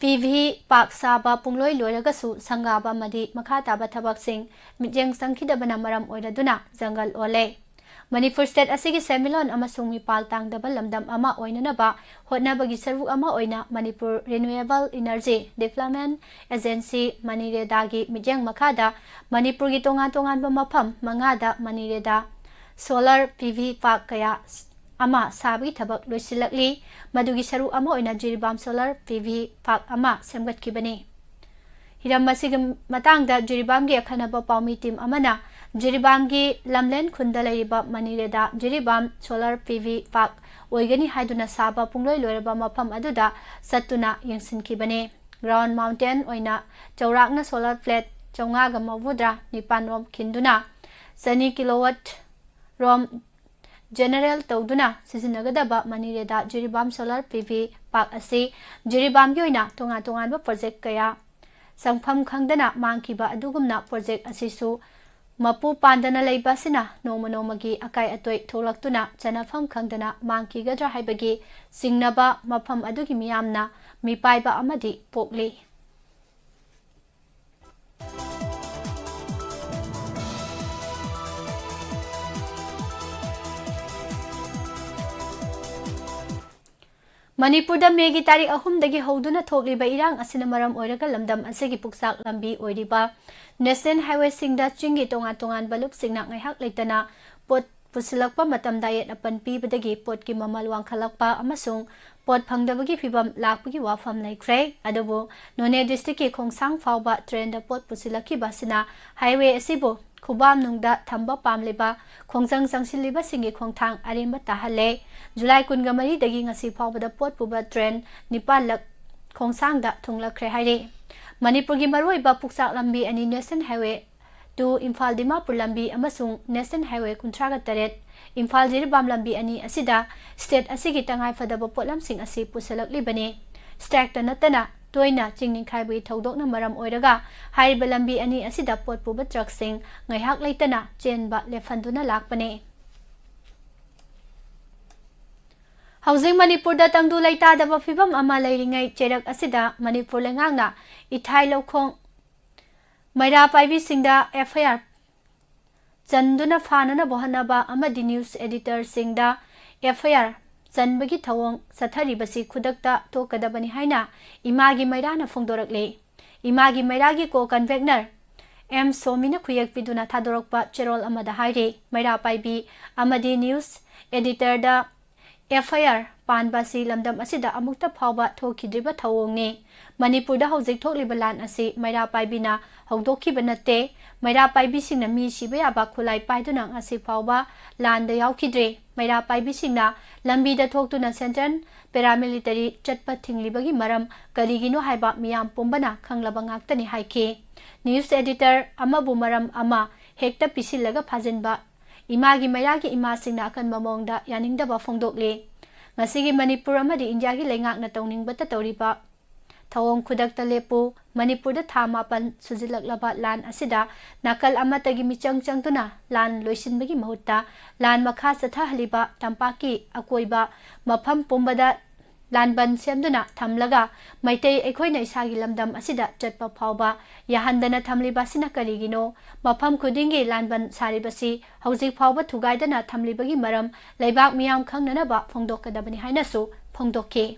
P V park ꯁꯥꯕ ꯄꯨꯡꯂꯣꯏ ꯂꯣꯏꯔꯒꯁꯨ ꯁꯪꯒꯥꯕ ꯑꯃꯗꯤ ꯃꯈꯥ ꯇꯥꯕ ꯊꯕꯛꯁꯤꯡ ꯃꯤꯠꯌꯦꯡ ꯆꯪꯈꯤꯗꯕꯅ ꯃꯔꯝ ꯑꯣꯏꯔꯗꯨꯅ ꯖꯪꯒꯜ ꯑꯣꯜꯂꯦ꯫ ꯃꯅꯤꯄꯨꯔ state ꯑꯁꯤꯒꯤ ꯁꯦꯟꯃꯤꯠꯂꯣꯟ ꯑꯃꯁꯨꯡ ꯃꯤꯄꯥꯜ ꯇꯥꯡꯗꯕ ꯂꯝꯗꯝ ꯑꯃ ꯑꯣꯏꯅꯅꯕ ꯍꯣꯠꯅꯕꯒꯤ ꯁꯔꯨꯛ ꯑꯃ ꯑꯣꯏꯅ Manipur Renewable Energy Development Agency, ꯃꯅꯤꯔꯦꯗꯥꯒꯤ ꯃꯤꯠꯌꯦꯡ ꯃꯈꯥꯗ ꯃꯅꯤꯄꯨꯔꯒꯤ ꯇꯣꯉꯥꯟ ꯇꯣꯉꯥꯟꯕ ꯃꯐꯝ ꯃꯉꯥꯗ ꯃꯅꯤꯔꯦꯗꯥ solar P V park ꯀꯌꯥ ꯑꯃ ꯁꯥꯕꯒꯤ ꯊꯕꯛ ꯂꯣꯏꯁꯤꯜꯂꯛꯂꯤ꯫ ꯃꯗꯨꯒꯤ ꯁꯔꯨꯛ ꯑꯃ ꯑꯣꯏꯅ Jiribam solar P V park ꯑꯃ ꯁꯦꯝꯒꯠꯈꯤꯕꯅꯤ꯫ ꯍꯤꯔꯝ ꯑꯁꯤꯒꯤ ꯃꯇꯥꯡꯗ ꯖꯤꯔꯤꯕꯥꯝꯒꯤ ꯑꯈꯟꯅꯕ ꯄꯥꯎꯃꯤ team ꯑꯃꯅ ꯖꯤꯔꯤꯕꯥꯝꯒꯤ ꯂꯝꯂꯦꯟ ꯈꯨꯟꯗ ꯂꯩꯔꯤꯕ ꯃꯅꯤꯔꯦꯗꯥ Jiribam solar P V park ꯑꯣꯏꯒꯅꯤ ꯍꯥꯏꯗꯨꯅ ꯁꯥꯕ ꯄꯨꯡꯂꯣꯏ ꯂꯣꯏꯔꯕ ꯃꯐꯝ ꯑꯗꯨꯗ ꯆꯠꯇꯨꯅ ꯌꯦꯡꯁꯤꯟꯈꯤꯕꯅꯤ꯫ Ground mounted ꯑꯣꯏꯅ ꯆꯥꯎꯔꯥꯛꯅ solar plate ꯆꯥꯝꯃꯉꯥꯒ ꯃꯧꯗ꯭ꯔꯥ ꯅꯤꯄꯥꯟ ꯔꯣꯝ ꯈꯤꯟꯗꯨꯅ ꯆꯅꯤ kilowatt ꯔꯣꯝ generate ꯇꯧꯗꯨꯅ ꯁꯤꯖꯤꯟꯅꯒꯗꯕ ꯃꯅꯤꯔꯦꯗꯥ Jiribam solar P V park ꯑꯁꯤ ꯖꯤꯔꯤꯕꯥꯝꯒꯤ ꯑꯣꯏꯅ ꯇꯣꯉꯥꯟ ꯇꯣꯉꯥꯟꯕ project ꯀꯌꯥ ꯆꯪꯐꯝ ꯈꯪꯗꯅ ꯃꯥꯡꯈꯤꯕ ꯑꯗꯨꯒꯨꯝꯅ project ꯑꯁꯤꯁꯨ ꯃꯄꯨ ꯄꯥꯟꯗꯅ ꯂꯩꯕ ꯑꯁꯤꯅ ꯅꯣꯡꯃ ꯅꯣꯡꯃꯒꯤ ꯑꯀꯥꯏ ꯑꯇꯣꯏ ꯊꯣꯛꯂꯛꯇꯨꯅ ꯆꯟꯅꯐꯝ ꯈꯪꯗꯅ ꯃꯥꯡꯈꯤꯒꯗ꯭ꯔꯥ ꯍꯥꯏꯕꯒꯤ ꯆꯤꯡꯅꯕ ꯃꯐꯝ ꯑꯗꯨꯒꯤ ꯃꯤꯌꯥꯝꯅ ꯃꯤꯄꯥꯏꯕ ꯑꯃꯗꯤ ꯄꯣꯛꯂꯤ꯫ ꯃꯅꯤꯄꯨꯔꯗ ꯃꯦꯒꯤ ꯇꯥꯔꯤꯛ ꯑꯍꯨꯝꯗꯒꯤ ꯍꯧꯗꯨꯅ ꯊꯣꯛꯂꯤꯕ ꯏꯔꯥꯡ ꯑꯁꯤꯅ ꯃꯔꯝ ꯑꯣꯏꯔꯒ ꯂꯝꯗꯝ ꯑꯁꯤꯒꯤ ꯄꯨꯛꯆꯥꯛ ꯂꯝꯕꯤ ꯑꯣꯏꯔꯤꯕ national highwayꯁꯤꯡꯗ ꯆꯤꯡꯒꯤ ꯇꯣꯉꯥꯟ ꯇꯣꯉꯥꯟꯕ ꯂꯨꯞꯁꯤꯡꯅ ꯉꯥꯏꯍꯥꯛ ꯂꯩꯇꯅ ꯄꯣꯠ ꯄꯨꯁꯤꯜꯂꯛꯄ ꯃꯇꯝꯗ ꯑꯌꯦꯠ ꯑꯄꯟ ꯄꯤꯕꯗꯒꯤ ꯄꯣꯠꯀꯤ ꯃꯃꯜ ꯋꯥꯡꯈꯠꯂꯛꯄ ꯑꯃꯁꯨꯡ ꯄꯣꯠ ꯐꯪꯗꯕꯒꯤ ꯐꯤꯕꯝ ꯂꯥꯛꯄꯒꯤ ꯋꯥꯐꯝ ꯂꯩꯈ꯭ꯔꯦ꯫ ꯑꯗꯨꯕꯨ ꯅꯣꯅꯦ district ꯀꯤ ꯈꯣꯡꯁꯥꯡ ꯐꯥꯎꯕ train ꯗ ꯄꯣꯠ ꯄꯨꯁꯤꯜꯂꯛꯈꯤꯕ ꯑꯁꯤꯅ highway ꯑꯁꯤꯕꯨ ꯈꯨꯕꯥꯝꯅꯨꯡꯗ ꯊꯝꯕ ꯄꯥꯝꯂꯤꯕ ꯈꯣꯡꯖꯪ ꯆꯪꯁꯤꯜꯂꯤꯕꯁꯤꯡꯒꯤ ꯈꯣꯡꯊꯥꯡ ꯑꯔꯦꯝꯕ ꯇꯥꯍꯜꯂꯦ꯫ ꯖꯨꯂꯥꯏ ꯀꯨꯟꯃꯔꯤꯗꯒꯤ ꯉꯁꯤ ꯐꯥꯎꯕꯗ ꯄꯣꯠ ꯄꯨꯕ train ꯅꯤꯄꯥꯜꯂꯛ ꯈꯣꯡꯁꯥꯡꯗ ꯊꯨꯡꯂꯛꯈ꯭ꯔꯦ ꯍꯥꯏꯔꯤ꯫ ꯃꯅꯤꯄꯨꯔꯒꯤ ꯃꯔꯨꯑꯣꯏꯕ ꯄꯨꯛꯆꯥꯛ ꯂꯝꯕꯤ ꯑꯅꯤ National Highway two Imphal Dimapur ꯂꯝꯕꯤ ꯑꯃꯁꯨꯡ National Highway ꯀꯨꯟꯊ꯭ꯔꯥꯒ ꯇꯔꯦꯠ ꯏꯝꯐꯥꯜ ꯖꯤꯔꯤꯕꯥꯝ ꯂꯝꯕꯤ ꯑꯅꯤ ꯑꯁꯤꯗ state ꯑꯁꯤꯒꯤ ꯇꯉꯥꯏ ꯐꯗꯕ ꯄꯣꯠꯂꯝꯁꯤꯡ ꯑꯁꯤ ꯄꯨꯁꯤꯜꯂꯛꯂꯤꯕꯅꯤ꯫ Strike ꯇ ꯅꯠꯇꯅ ꯇꯣꯏꯅ ꯆꯤꯡ ꯅꯤꯡꯈꯥꯏꯕꯒꯤ ꯊꯧꯗꯣꯛꯅ ꯃꯔꯝ ꯑꯣꯏꯔꯒ ꯍꯥꯏꯔꯤꯕ ꯂꯝꯕꯤ ꯑꯅꯤ ꯑꯁꯤꯗ ꯄꯣꯠ ꯄꯨꯕ truck ꯁꯤꯡ ꯉꯥꯏꯍꯥꯛ ꯂꯩꯇꯅ ꯆꯦꯟꯕ ꯂꯦꯞꯍꯟꯗꯨꯅ ꯂꯥꯛꯄꯅꯤ꯫ ꯍꯧꯖꯤꯛ ꯃꯅꯤꯄꯨꯔꯗ ꯇꯪꯗꯨ ꯂꯩꯇꯥꯗꯕ ꯐꯤꯕꯝ ꯑꯃ ꯂꯩꯔꯤꯉꯩ ꯆꯩꯔꯛ ꯑꯁꯤꯗ ꯃꯅꯤꯄꯨꯔ ꯂꯩꯉꯥꯛꯅ ꯏꯊꯥꯏ ꯂꯧꯈꯣꯡ ꯃꯩꯔꯥ ꯄꯥꯏꯕꯤꯁꯤꯡꯗ F I R ꯆꯟꯗꯨꯅ ꯐꯥꯅꯅꯕ ꯍꯣꯠꯅꯕ ꯑꯃꯗꯤ news editor ꯁꯤꯡꯗ F I R ꯆꯟꯕꯒꯤ ꯊꯧꯑꯣꯡ ꯆꯠꯊꯔꯤꯕꯁꯤ ꯈꯨꯗꯛꯇ ꯇꯣꯛꯀꯗꯕꯅꯤ ꯍꯥꯏꯅ ꯏꯃꯥꯒꯤ ꯃꯩꯔꯥꯅ ꯐꯣꯡꯗꯣꯔꯛꯂꯤ꯫ ꯏꯃꯥꯒꯤ ꯃꯩꯔꯥꯒꯤ co-convenor M ꯁꯣꯃꯤꯅ ꯈꯨꯌꯦꯛ ꯄꯤꯗꯨꯅ ꯊꯥꯗꯣꯔꯛꯄ ꯆꯦꯔꯣꯜ ꯑꯃꯗ ꯍꯥꯏꯔꯤ, ꯃꯩꯔꯥ ꯄꯥꯏꯕꯤ ꯑꯃꯗꯤ news editor the F I R ꯄꯥꯟꯕ ꯑꯁꯤ ꯂꯝꯗꯝ ꯑꯁꯤꯗ ꯑꯃꯨꯛꯇ ꯐꯥꯎꯕ ꯊꯣꯛꯈꯤꯗ꯭ꯔꯤꯕ ꯊꯧꯑꯣꯡꯅꯤ꯫ ꯃꯅꯤꯄꯨꯔꯗ ꯍꯧꯖꯤꯛ ꯊꯣꯛꯂꯤꯕ ꯂꯥꯟ ꯑꯁꯤ ꯃꯩꯔꯥ ꯄꯥꯏꯕꯤꯅ ꯍꯧꯗꯣꯛꯈꯤꯕ ꯅꯠꯇꯦ꯫ ꯃꯩꯔꯥ ꯄꯥꯏꯕꯤꯁꯤꯡꯅ ꯃꯤ ꯁꯤꯕ ꯌꯥꯕ ꯈꯨꯠꯂꯥꯏ ꯄꯥꯏꯗꯨꯅ ꯉꯁꯤ ꯐꯥꯎꯕ ꯂꯥꯟꯗ ꯌꯥꯎꯈꯤꯗ꯭ꯔꯦ꯫ ꯃꯩꯔꯥ ꯄꯥꯏꯕꯤꯁꯤꯡꯅ ꯂꯝꯕꯤꯗ ꯊꯣꯛꯇꯨꯅ central paramilitary ꯆꯠꯄ ꯊꯤꯡꯂꯤꯕꯒꯤ ꯃꯔꯝ ꯀꯔꯤꯒꯤꯅꯣ ꯍꯥꯏꯕ ꯃꯤꯌꯥꯝ ꯄꯨꯝꯕꯅ ꯈꯪꯂꯕ ꯉꯥꯛꯇꯅꯤ ꯍꯥꯏꯈꯤ꯫ News editor ꯑꯃꯕꯨ ꯃꯔꯝ ꯑꯃ ꯍꯦꯛꯇ ꯄꯤꯁꯤꯜꯂꯒ ꯐꯥꯖꯤꯟꯕ, ꯏꯃꯥꯒꯤ ꯃꯩꯔꯥꯒꯤ ꯏꯃꯥꯁꯤꯡꯅ ꯑꯀꯟꯕ ꯃꯑꯣꯡꯗ ꯌꯥꯅꯤꯡꯗꯕ ꯐꯣꯡꯗꯣꯛꯂꯤ꯫ ꯉꯁꯤꯒꯤ ꯃꯅꯤꯄꯨꯔ ꯑꯃꯗꯤ ꯏꯟꯗꯤꯌꯥꯒꯤ ꯂꯩꯉꯥꯛꯅ ꯇꯧꯅꯤꯡꯕꯇ ꯇꯧꯔꯤꯕ ꯊꯧꯑꯣꯡ ꯈꯨꯗꯛꯇ ꯂꯦꯞꯄꯨ, ꯃꯅꯤꯄꯨꯔꯗ ꯊꯥ ꯃꯥꯄꯟ ꯁꯨꯖꯤꯜꯂꯛꯂꯕ ꯂꯥꯟ ꯑꯁꯤꯗ ꯅꯥꯀꯜ ꯑꯃꯠꯇꯒꯤ ꯃꯤꯆꯪ ꯆꯪꯗꯨꯅ ꯂꯥꯟ ꯂꯣꯏꯁꯤꯟꯕꯒꯤ ꯃꯍꯨꯠꯇ ꯂꯥꯟ ꯃꯈꯥ ꯆꯠꯊꯍꯜꯂꯤꯕ ꯇꯝꯄꯥꯛꯀꯤ ꯑꯀꯣꯏꯕ ꯃꯐꯝ ꯄꯨꯝꯕꯗ ꯂꯥꯟꯕꯟ ꯁꯦꯝꯗꯨꯅ ꯊꯝꯂꯒ ꯃꯩꯇꯩ ꯑꯩꯈꯣꯏꯅ ꯏꯁꯥꯒꯤ ꯂꯝꯗꯝ ꯑꯁꯤꯗ ꯆꯠꯄ ꯐꯥꯎꯕ ꯌꯥꯍꯟꯗꯅ ꯊꯝꯂꯤꯕ ꯑꯁꯤꯅ ꯀꯔꯤꯒꯤꯅꯣ? ꯃꯐꯝ ꯈꯨꯗꯤꯡꯒꯤ ꯂꯥꯟꯕꯟ ꯁꯥꯔꯤꯕꯁꯤ ꯍꯧꯖꯤꯛ ꯐꯥꯎꯕ ꯊꯨꯒꯥꯏꯗꯅ ꯊꯝꯂꯤꯕꯒꯤ ꯃꯔꯝ ꯂꯩꯕꯥꯛ ꯃꯤꯌꯥꯝ ꯈꯪꯅꯅꯕ ꯐꯣꯡꯗꯣꯛꯀꯗꯕꯅꯤ ꯍꯥꯏꯅꯁꯨ ꯐꯣꯡꯗꯣꯛꯈꯤ꯫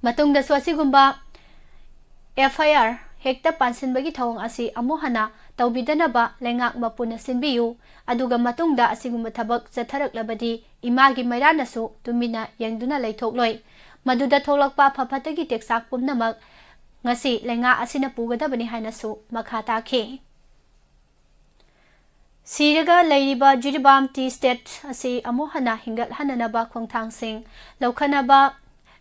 ꯃꯇꯨꯡꯗꯁꯨ ꯑꯁꯤꯒꯨꯝꯕ F I R ꯍꯦꯛꯇ ꯄꯥꯟꯁꯤꯟꯕꯒꯤ ꯊꯧꯑꯣꯡ ꯑꯁꯤ ꯑꯃꯨꯛ ꯍꯟꯅ ꯇꯧꯕꯤꯗꯅꯕ ꯂꯩꯉꯥꯛ ꯃꯄꯨꯅ ꯁꯤꯟꯕꯤꯌꯨ꯫ ꯑꯗꯨꯒ ꯃꯇꯨꯡꯗ ꯑꯁꯤꯒꯨꯝꯕ ꯊꯕꯛ ꯆꯠꯊꯔꯛꯂꯕꯗꯤ ꯏꯃꯥꯒꯤ ꯃꯩꯔꯥꯅꯁꯨ ꯇꯨꯃꯤꯟꯅ ꯌꯦꯡꯗꯨꯅ ꯂꯩꯊꯣꯛꯂꯣꯏ꯫ ꯃꯗꯨꯗ ꯊꯣꯛꯂꯛꯄ ꯑꯐ ꯐꯠꯇꯒꯤ ꯇꯦꯛꯆꯥꯛ ꯄꯨꯝꯅꯃꯛ ꯉꯁꯤ ꯂꯩꯉꯥꯛ ꯑꯁꯤꯅ ꯄꯨꯒꯗꯕꯅꯤ ꯍꯥꯏꯅꯁꯨ ꯃꯈꯥ ꯇꯥꯈꯤ꯫ ꯁꯤꯔꯒ ꯂꯩꯔꯤꯕ ꯖꯤꯔꯤꯕꯥꯝ ꯇꯤ ꯏꯁꯇꯦꯠ ꯑꯁꯤ ꯑꯃꯨꯛ ꯍꯟꯅ ꯍꯤꯡꯒꯠꯍꯟꯅꯅꯕ ꯈꯣꯡꯊꯥꯡꯁꯤꯡ ꯂꯧꯈꯠꯅꯕ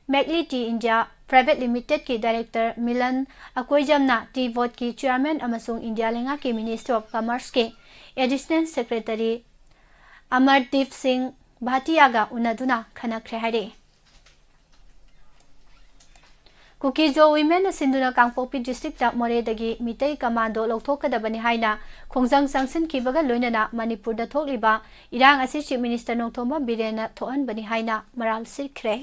ꯃꯦꯛꯂꯤ ꯇꯤ ꯏꯟꯗꯤꯌꯥ ꯄ꯭ꯔꯥꯏꯚꯦꯠ ꯂꯤꯃꯤꯇꯦꯗꯀꯤ ꯗꯥꯏꯔꯦꯛꯇꯔ ꯃꯤꯂꯟ ꯑꯀꯣꯏꯖꯝꯅ ꯇꯤ ꯕꯣꯔꯗꯀꯤ ꯆꯤꯌꯥꯔꯃꯦꯟ ꯑꯃꯁꯨꯡ ꯏꯟꯗꯤꯌꯥ ꯂꯩꯉꯥꯛꯀꯤ ꯃꯤꯅꯤꯁꯇ꯭ꯔꯤ ꯑꯣꯐ ꯀꯃꯔꯁꯀꯤ ꯑꯦꯗꯤꯁꯅꯦꯜ ꯁꯦꯀ꯭ꯔꯦꯇꯔꯤ ꯑꯃꯔꯗꯤꯞ ꯁꯤꯡ ꯚꯥꯇꯤꯌꯥꯒ ꯎꯅꯗꯨꯅ ꯈꯟꯅꯈ꯭ꯔꯦ ꯍꯥꯏꯔꯤ꯫ ꯀꯨꯀꯤꯖꯣ ꯋꯤꯃꯦꯟꯅ ꯁꯤꯟꯗꯨꯅ ꯀꯥꯡꯄꯣꯛꯄꯤ ꯗꯤꯁꯇ꯭ꯔꯤꯛꯇ ꯃꯣꯔꯦꯗꯒꯤ ꯃꯤꯇꯩ ꯀꯃꯥꯟꯗꯣ ꯂꯧꯊꯣꯛꯀꯗꯕꯅꯤ ꯍꯥꯏꯅ ꯈꯣꯡꯖꯪ ꯆꯪꯁꯤꯟꯈꯤꯕꯒ ꯂꯣꯏꯅꯅ ꯃꯅꯤꯄꯨꯔꯗ ꯊꯣꯛꯂꯤꯕ ꯏꯔꯥꯡ ꯑꯁꯤ ꯆꯤꯐ ꯃꯤꯅꯤꯁꯇꯔ ꯅꯣꯡꯊꯣꯝꯕꯝ ꯕꯤꯔꯦꯟꯅ ꯊꯣꯛꯍꯟꯕꯅꯤ ꯍꯥꯏꯅ ꯃꯔꯥꯜ ꯁꯤꯈ꯭ꯔꯦ꯫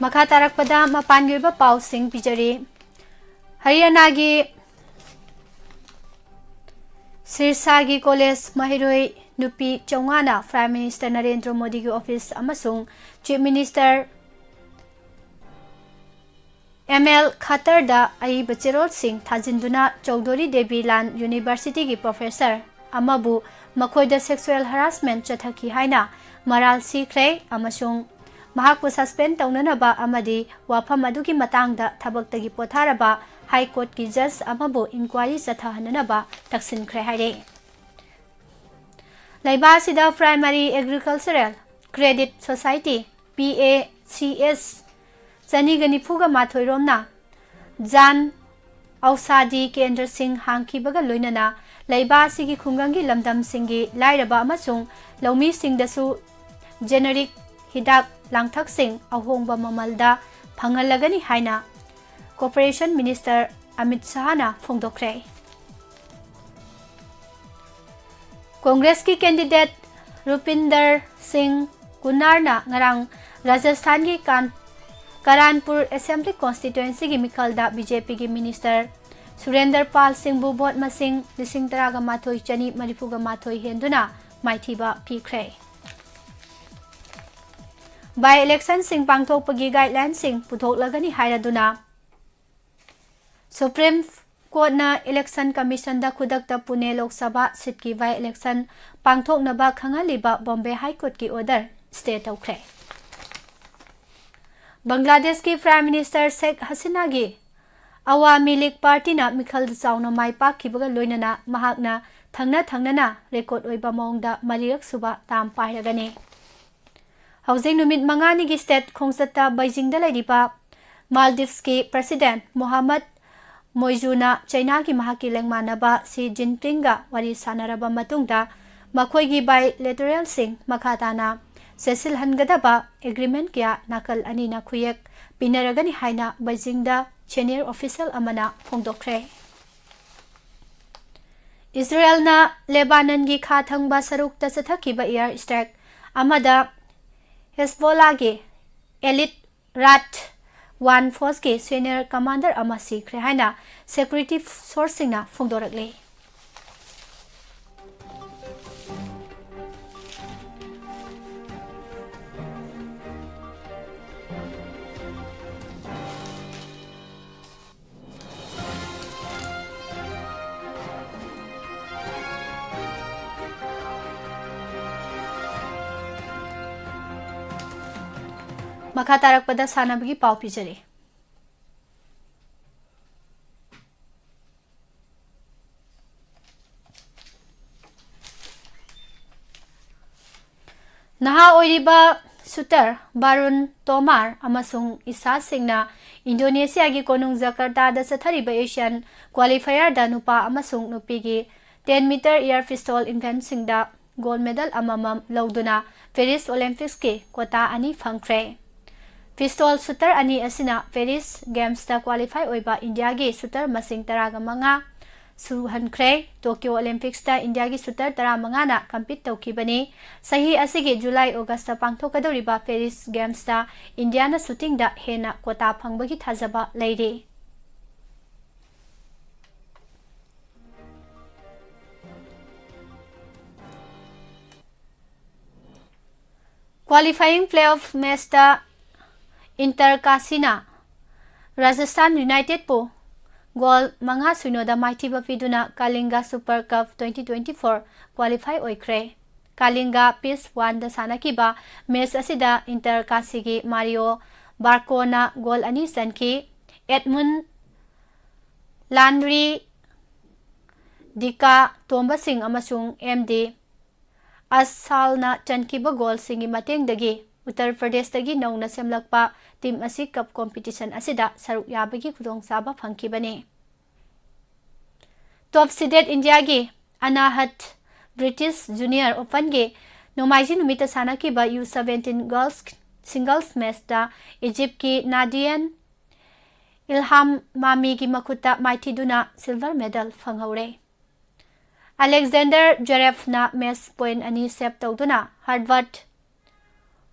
ꯃꯈꯥ ꯇꯥꯔꯛꯄꯗ ꯃꯄꯥꯟꯒꯤ ꯑꯣꯏꯕ ꯄꯥꯎꯁꯤꯡ ꯄꯤꯖꯔꯤ꯫ ꯍꯔꯤꯌꯥꯅꯥꯒꯤ ꯁꯤꯔꯁꯥꯒꯤ ꯀꯣꯂꯦꯖ ꯃꯍꯩꯔꯣꯏ ꯅꯨꯄꯤ ꯆꯥꯝꯃꯉꯥꯅ ꯄ꯭ꯔꯥꯏꯝ ꯃꯤꯅꯤꯁꯇꯔ ꯅꯔꯦꯟꯗ꯭ꯔ ꯃꯣꯗꯤꯒꯤ ꯑꯣꯐꯤꯁ ꯑꯃꯁꯨꯡ ꯆꯤꯐ ꯃꯤꯅꯤꯁꯇꯔ ꯑꯦꯝ ꯑꯦꯜ ꯈꯠꯇꯔꯗ ꯑꯏꯕ ꯆꯦꯔꯣꯜꯁꯤꯡ ꯊꯥꯖꯤꯟꯗꯨꯅ ꯆꯧꯙꯨꯔꯤ ꯗꯦꯕꯤ ꯂꯥꯟ ꯌꯨꯅꯤꯚꯔꯁꯤꯇꯤꯒꯤ ꯄ꯭ꯔꯣꯐꯦꯁꯔ ꯑꯃꯕꯨ ꯃꯈꯣꯏꯗ ꯁꯦꯛꯁꯨꯑꯦꯜ ꯍꯔꯥꯁꯃꯦꯟ ꯆꯠꯊꯈꯤ ꯍꯥꯏꯅ ꯃꯔꯥꯜ ꯁꯤꯈ꯭ꯔꯦ ꯑꯃꯁꯨꯡ ꯃꯍꯥꯛꯄꯨ ꯁꯁꯄꯦꯟ ꯇꯧꯅꯅꯕ ꯑꯃꯗꯤ ꯋꯥꯐꯝ ꯑꯗꯨꯒꯤ ꯃꯇꯥꯡꯗ ꯊꯕꯛꯇꯒꯤ ꯄꯣꯊꯥꯔꯕ ꯍꯥꯏ ꯀꯣꯔꯠꯀꯤ ꯖꯖ ꯑꯃꯕꯨ ꯏꯟꯀ꯭ꯋꯥꯔꯤ ꯆꯠꯊꯍꯟꯅꯅꯕ ꯇꯛꯁꯤꯟꯈ꯭ꯔꯦ ꯍꯥꯏꯔꯦ꯫ ꯂꯩꯕꯥꯛ ꯑꯁꯤꯗ ꯄ꯭ꯔꯥꯏꯃꯥꯔꯤ ꯑꯦꯒ꯭ꯔꯤꯀꯜꯆꯔꯦꯜ ꯀ꯭ꯔꯦꯗꯤꯠ ꯁꯣꯁꯥꯏꯇꯤ, ꯄꯤ ꯑꯦ ꯁꯤ ꯑꯦꯁ, ꯆꯅꯤꯒ ꯅꯤꯐꯨꯒ ꯃꯥꯊꯣꯏ ꯔꯣꯝꯅ ꯖꯥꯟ ꯑꯧꯁꯥꯗꯤ ꯀꯦꯟꯗ꯭ꯔꯁꯤꯡ ꯍꯥꯡꯈꯤꯕꯒ ꯂꯣꯏꯅꯅ ꯂꯩꯕꯥꯛ ꯑꯁꯤꯒꯤ ꯈꯨꯡꯒꯪꯒꯤ ꯂꯝꯗꯝꯁꯤꯡꯒꯤ ꯂꯥꯏꯔꯕ ꯑꯃꯁꯨꯡ ꯂꯧꯃꯤꯁꯤꯡꯗꯁꯨ ꯖꯦꯅꯔꯤꯛ ꯍꯤꯗꯥꯛ ꯂꯥꯡꯊꯛꯁꯤꯡ ꯑꯍꯣꯡꯕ ꯃꯃꯜꯗ ꯐꯪꯍꯜꯂꯒꯅꯤ ꯍꯥꯏꯅ Cooperation Minister ꯑꯃꯤꯠ ꯁꯍꯥꯅ ꯐꯣꯡꯗꯣꯛꯈ꯭ꯔꯦ꯫ ꯀꯣꯡꯒ꯭ꯔꯦꯁꯀꯤ candidate ꯔꯨꯄꯤꯟꯗꯔ ꯁꯤꯡ ꯀꯨꯟꯅꯥꯔꯅ ꯉꯔꯥꯡ ꯔꯥꯖꯁꯊꯥꯟꯒꯤ ꯀꯥꯟ-, ꯀꯥꯔꯥꯟꯄꯨꯔ Assembly Constituencyꯒꯤ ꯃꯤꯈꯜꯗ BJPꯒꯤ Minister ꯁꯨꯔꯦꯟꯗꯔ ꯄꯥꯜ ꯁꯤꯡꯕꯨ vote ꯃꯁꯤꯡ ꯂꯤꯁꯤꯡ ꯇꯔꯥꯒ ꯃꯥꯊꯣꯏ ꯆꯅꯤ ꯃꯔꯤꯐꯨꯒ ꯃꯥꯊꯣꯏ ꯍꯦꯟꯗꯨꯅ ꯃꯥꯏꯊꯤꯕ ꯄꯤꯈ꯭ꯔꯦ꯫ By-electionꯁꯤꯡ ꯄꯥꯡꯊꯣꯛꯄꯒꯤ guidelineꯁꯤꯡ ꯄꯨꯊꯣꯛꯂꯒꯅꯤ ꯍꯥꯏꯔꯗꯨꯅ Supreme Courtꯅ Election Commissionꯗ ꯈꯨꯗꯛꯇ ꯄꯨꯅꯦ ꯂꯣꯛ ꯁꯚꯥ seatꯀꯤ by-election ꯄꯥꯡꯊꯣꯛꯅꯕ ꯈꯪꯍꯜꯂꯤꯕ Bombay High Courtꯀꯤ order stay ꯇꯧꯈ꯭ꯔꯦ꯫ ꯕꯪꯒ꯭ꯂꯥꯗꯦꯁꯀꯤ Prime Minister ꯁꯦꯈ ꯍꯁꯤꯅꯥꯒꯤ ꯑꯋꯥꯃꯤ ꯂꯤꯒ ꯄꯥꯔꯇꯤꯅ ꯃꯤꯈꯜꯗ ꯆꯥꯎꯅ ꯃꯥꯏ ꯄꯥꯛꯈꯤꯕꯒ ꯂꯣꯏꯅꯅ ꯃꯍꯥꯛꯅ ꯊꯪꯅ ꯊꯪꯅꯅ record ꯑꯣꯏꯕ ꯃꯑꯣꯡꯗ ꯃꯔꯤꯔꯛ ꯁꯨꯕ term ꯄꯥꯏꯔꯒꯅꯤ꯫ ꯍꯧꯖꯤꯛ ꯅꯨꯃꯤꯠ ꯃꯉꯥꯅꯤꯒꯤ state ꯈꯣꯡꯆꯠꯇ ꯕꯩꯖꯤꯡꯗ ꯂꯩꯔꯤꯕ Maldives ꯀꯤ President ꯃꯣꯍꯥꯃꯗ ꯃꯣꯏꯖꯨꯅ ꯆꯩꯅꯥꯒꯤ ꯃꯍꯥꯛꯀꯤ ꯂꯦꯡꯃꯥꯟꯅꯕ ꯁꯤ ꯖꯤꯟꯄꯤꯡꯒ ꯋꯥꯔꯤ ꯁꯥꯟꯅꯔꯕ ꯃꯇꯨꯡꯗ ꯃꯈꯣꯏꯒꯤ bilateralꯁꯤꯡ ꯃꯈꯥ ꯇꯥꯅ ꯆꯦꯠꯁꯤꯜꯍꯟꯒꯗꯕ agreement ꯀꯌꯥ ꯅꯥꯀꯜ ꯑꯅꯤꯅ ꯈꯨꯌꯦꯛ ꯄꯤꯅꯔꯒꯅꯤ ꯍꯥꯏꯅ ꯕꯩꯖꯤꯡꯗ senior official ꯑꯃꯅ ꯐꯣꯡꯗꯣꯛꯈ꯭ꯔꯦ꯫ ꯏꯁꯔꯥꯌꯦꯜꯅ ꯂꯦꯕꯥꯅꯟꯒꯤ ꯈꯥ ꯊꯪꯕ ꯁꯔꯨꯛꯇ ꯆꯠꯊꯈꯤꯕ air strike ꯑꯃꯗ ꯍꯦꯖꯕꯣꯂꯥꯒꯤ elite Rat one forceꯀꯤ senior commander ꯑꯃ ꯁꯤꯈ꯭ꯔꯦ ꯍꯥꯏꯅ security sourceꯁꯤꯡꯅ ꯐꯣꯡꯗꯣꯔꯛꯂꯤ꯫ ꯃꯈꯥ ꯇꯥꯔꯛꯄꯗ ꯁꯥꯟꯅꯕꯒꯤ ꯄꯥꯎ ꯄꯤꯖꯔꯤ꯫ ꯅꯍꯥ ꯑꯣꯏꯔꯤꯕ shooter ꯕꯥꯔꯨꯟ ꯇꯣꯃꯥꯔ ꯑꯃꯁꯨꯡ ꯏꯁꯥ ꯁꯤꯡꯅ ꯏꯟꯗꯣꯅꯦꯁꯤꯌꯥꯒꯤ ꯀꯣꯅꯨꯡ ꯖꯀꯥꯔꯇꯥꯗ ꯆꯠꯊꯔꯤꯕ Asian qualifierꯗ ꯅꯨꯄꯥ ꯑꯃꯁꯨꯡ ꯅꯨꯄꯤꯒꯤ ten meter air pistol eventꯁꯤꯡꯗ gold medal ꯑꯃꯃꯝ ꯂꯧꯗꯨꯅ Paris Olympicsꯀꯤ quota ꯑꯅꯤ ꯐꯪꯈ꯭ꯔꯦ꯫ Pistol shooter ꯑꯅꯤ ꯑꯁꯤꯅ Paris Gamesꯇ qualify ꯑꯣꯏꯕ ꯏꯟꯗꯤꯌꯥꯒꯤ shooter ꯃꯁꯤꯡ ꯇꯔꯥꯒ ꯃꯉꯥ ꯁꯨꯍꯟꯈ꯭ꯔꯦ꯫ Tokyo Olympicsꯇ ꯏꯟꯗꯤꯌꯥꯒꯤ shooter ꯇꯔꯥꯃꯉꯥꯅ compete ꯇꯧꯈꯤꯕꯅꯤ꯫ ꯆꯍꯤ ꯑꯁꯤꯒꯤ July Augustꯇ ꯄꯥꯡꯊꯣꯛꯀꯗꯧꯔꯤꯕ Paris Gamesꯇ ꯏꯟꯗꯤꯌꯥꯅ shootingꯗ ꯍꯦꯟꯅ quota ꯐꯪꯕꯒꯤ ꯊꯥꯖꯕ ꯂꯩꯔꯤ꯫ Qualifying playoff matchꯇ Inter Kashina Rajasthan Unitedꯄꯨ goal ꯃꯉꯥ ꯁꯤꯅꯣꯗ ꯃꯥꯏꯊꯤꯕ ꯄꯤꯗꯨꯅ Kalinga Super Cup twenty twenty-four qualify ꯑꯣꯏꯈ꯭ꯔꯦ꯫ Kalinga Pitch Oneꯗ ꯁꯥꯟꯅꯈꯤꯕ match ꯑꯁꯤꯗ Inter Kashiꯒꯤ Mario Barconaꯅ goal ꯑꯅꯤ ꯆꯟꯈꯤ꯫ Edmund Landry, Dika Tombasing ꯑꯃꯁꯨꯡ M D Asalꯅ ꯆꯟꯈꯤꯕ goalꯁꯤꯡꯒꯤ ꯃꯇꯦꯡꯗꯒꯤ ꯎꯠꯇꯔ ꯄ꯭ꯔꯗꯦꯁꯇꯒꯤ ꯅꯧꯅ ꯁꯦꯝꯂꯛꯄ team ꯑꯁꯤ cup competition ꯑꯁꯤꯗ ꯁꯔꯨꯛ ꯌꯥꯕꯒꯤ ꯈꯨꯗꯣꯡꯆꯥꯕ ꯐꯪꯈꯤꯕꯅꯤ꯫ Top seeded ꯏꯟꯗꯤꯌꯥꯒꯤ ꯑꯅꯥꯍꯠ British Junior Openꯒꯤ ꯅꯣꯡꯃꯥꯏꯖꯤꯡ ꯅꯨꯃꯤꯠꯇ ꯁꯥꯟꯅꯈꯤꯕ U seventeen girls singles matchꯇ Egyptꯀꯤ Nadine Elhammamiꯒꯤ ꯃꯈꯨꯠꯇ ꯃꯥꯏꯊꯤꯗꯨꯅ silver medal ꯐꯪꯍꯧꯔꯦ꯫ Alexander Zverevꯅ match point ꯑꯅꯤ save ꯇꯧꯗꯨꯅ Herbert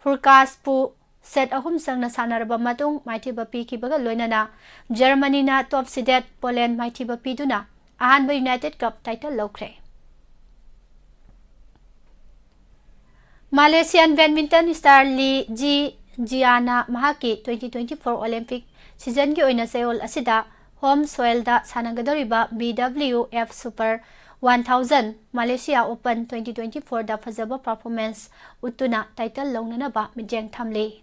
Hurkaczpꯨ set ꯑꯍꯨꯝ ꯆꯪꯅ ꯁꯥꯟꯅꯔꯕ ꯃꯇꯨꯡ ꯃꯥꯏꯊꯤꯕ ꯄꯤꯈꯤꯕꯒ ꯂꯣꯏꯅꯅ Germanyꯅ top seeded Poland ꯃꯥꯏꯊꯤꯕ ꯄꯤꯗꯨꯅ ꯑꯍꯥꯟꯕ United Cup title ꯂꯧꯈ꯭ꯔꯦ꯫ Malaysian badminton star Li Ji Jianna ꯃꯍꯥꯛꯀꯤ twenty twenty-four Olympic seasonꯒꯤ ꯑꯣꯏꯅ ꯆꯌꯣꯜ ꯑꯁꯤꯗ home soilꯗ ꯁꯥꯟꯅꯒꯗꯧꯔꯤꯕ B W F Super one thousand Malaysia Open twenty twenty-fourꯗ ꯐꯖꯕ performance ꯎꯠꯇꯨꯅ title ꯂꯧꯅꯅꯕ ꯃꯤꯠꯌꯦꯡ ꯊꯝꯂꯤ꯫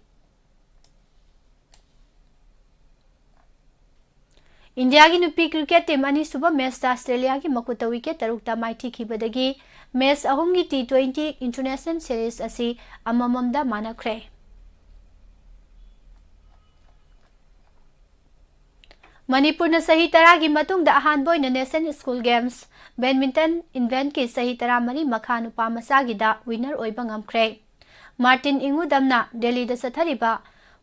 ꯏꯟꯗꯤꯌꯥꯒꯤ ꯅꯨꯄꯤ cricket team ꯑꯅꯤꯁꯨꯕ matchꯇ Australiaꯒꯤ ꯃꯈꯨꯠꯇ wicket ꯇꯔꯨꯛꯇ ꯃꯥꯏꯊꯤꯈꯤꯕꯗꯒꯤ match ꯑꯍꯨꯝꯒꯤ T twenty International Series ꯑꯁꯤ ꯑꯃꯃꯝꯗ ꯃꯥꯟꯅꯈ꯭ꯔꯦ꯫ ꯃꯅꯤꯄꯨꯔꯅ ꯆꯍꯤ ꯇꯔꯥꯒꯤ ꯃꯇꯨꯡꯗ ꯑꯍꯥꯟꯕ ꯑꯣꯏꯅ National School Games Badminton Eventꯀꯤ ꯆꯍꯤ ꯇꯔꯥꯃꯔꯤ ꯃꯈꯥ ꯅꯨꯄꯥ ꯃꯆꯥꯒꯤꯗ winner ꯑꯣꯏꯕ ꯉꯝꯈ꯭ꯔꯦ꯫ ꯃꯥꯔꯇꯤꯟ ꯏꯉꯨꯗꯝꯅ ꯗꯦꯜꯂꯤꯗ ꯆꯠꯊꯔꯤꯕ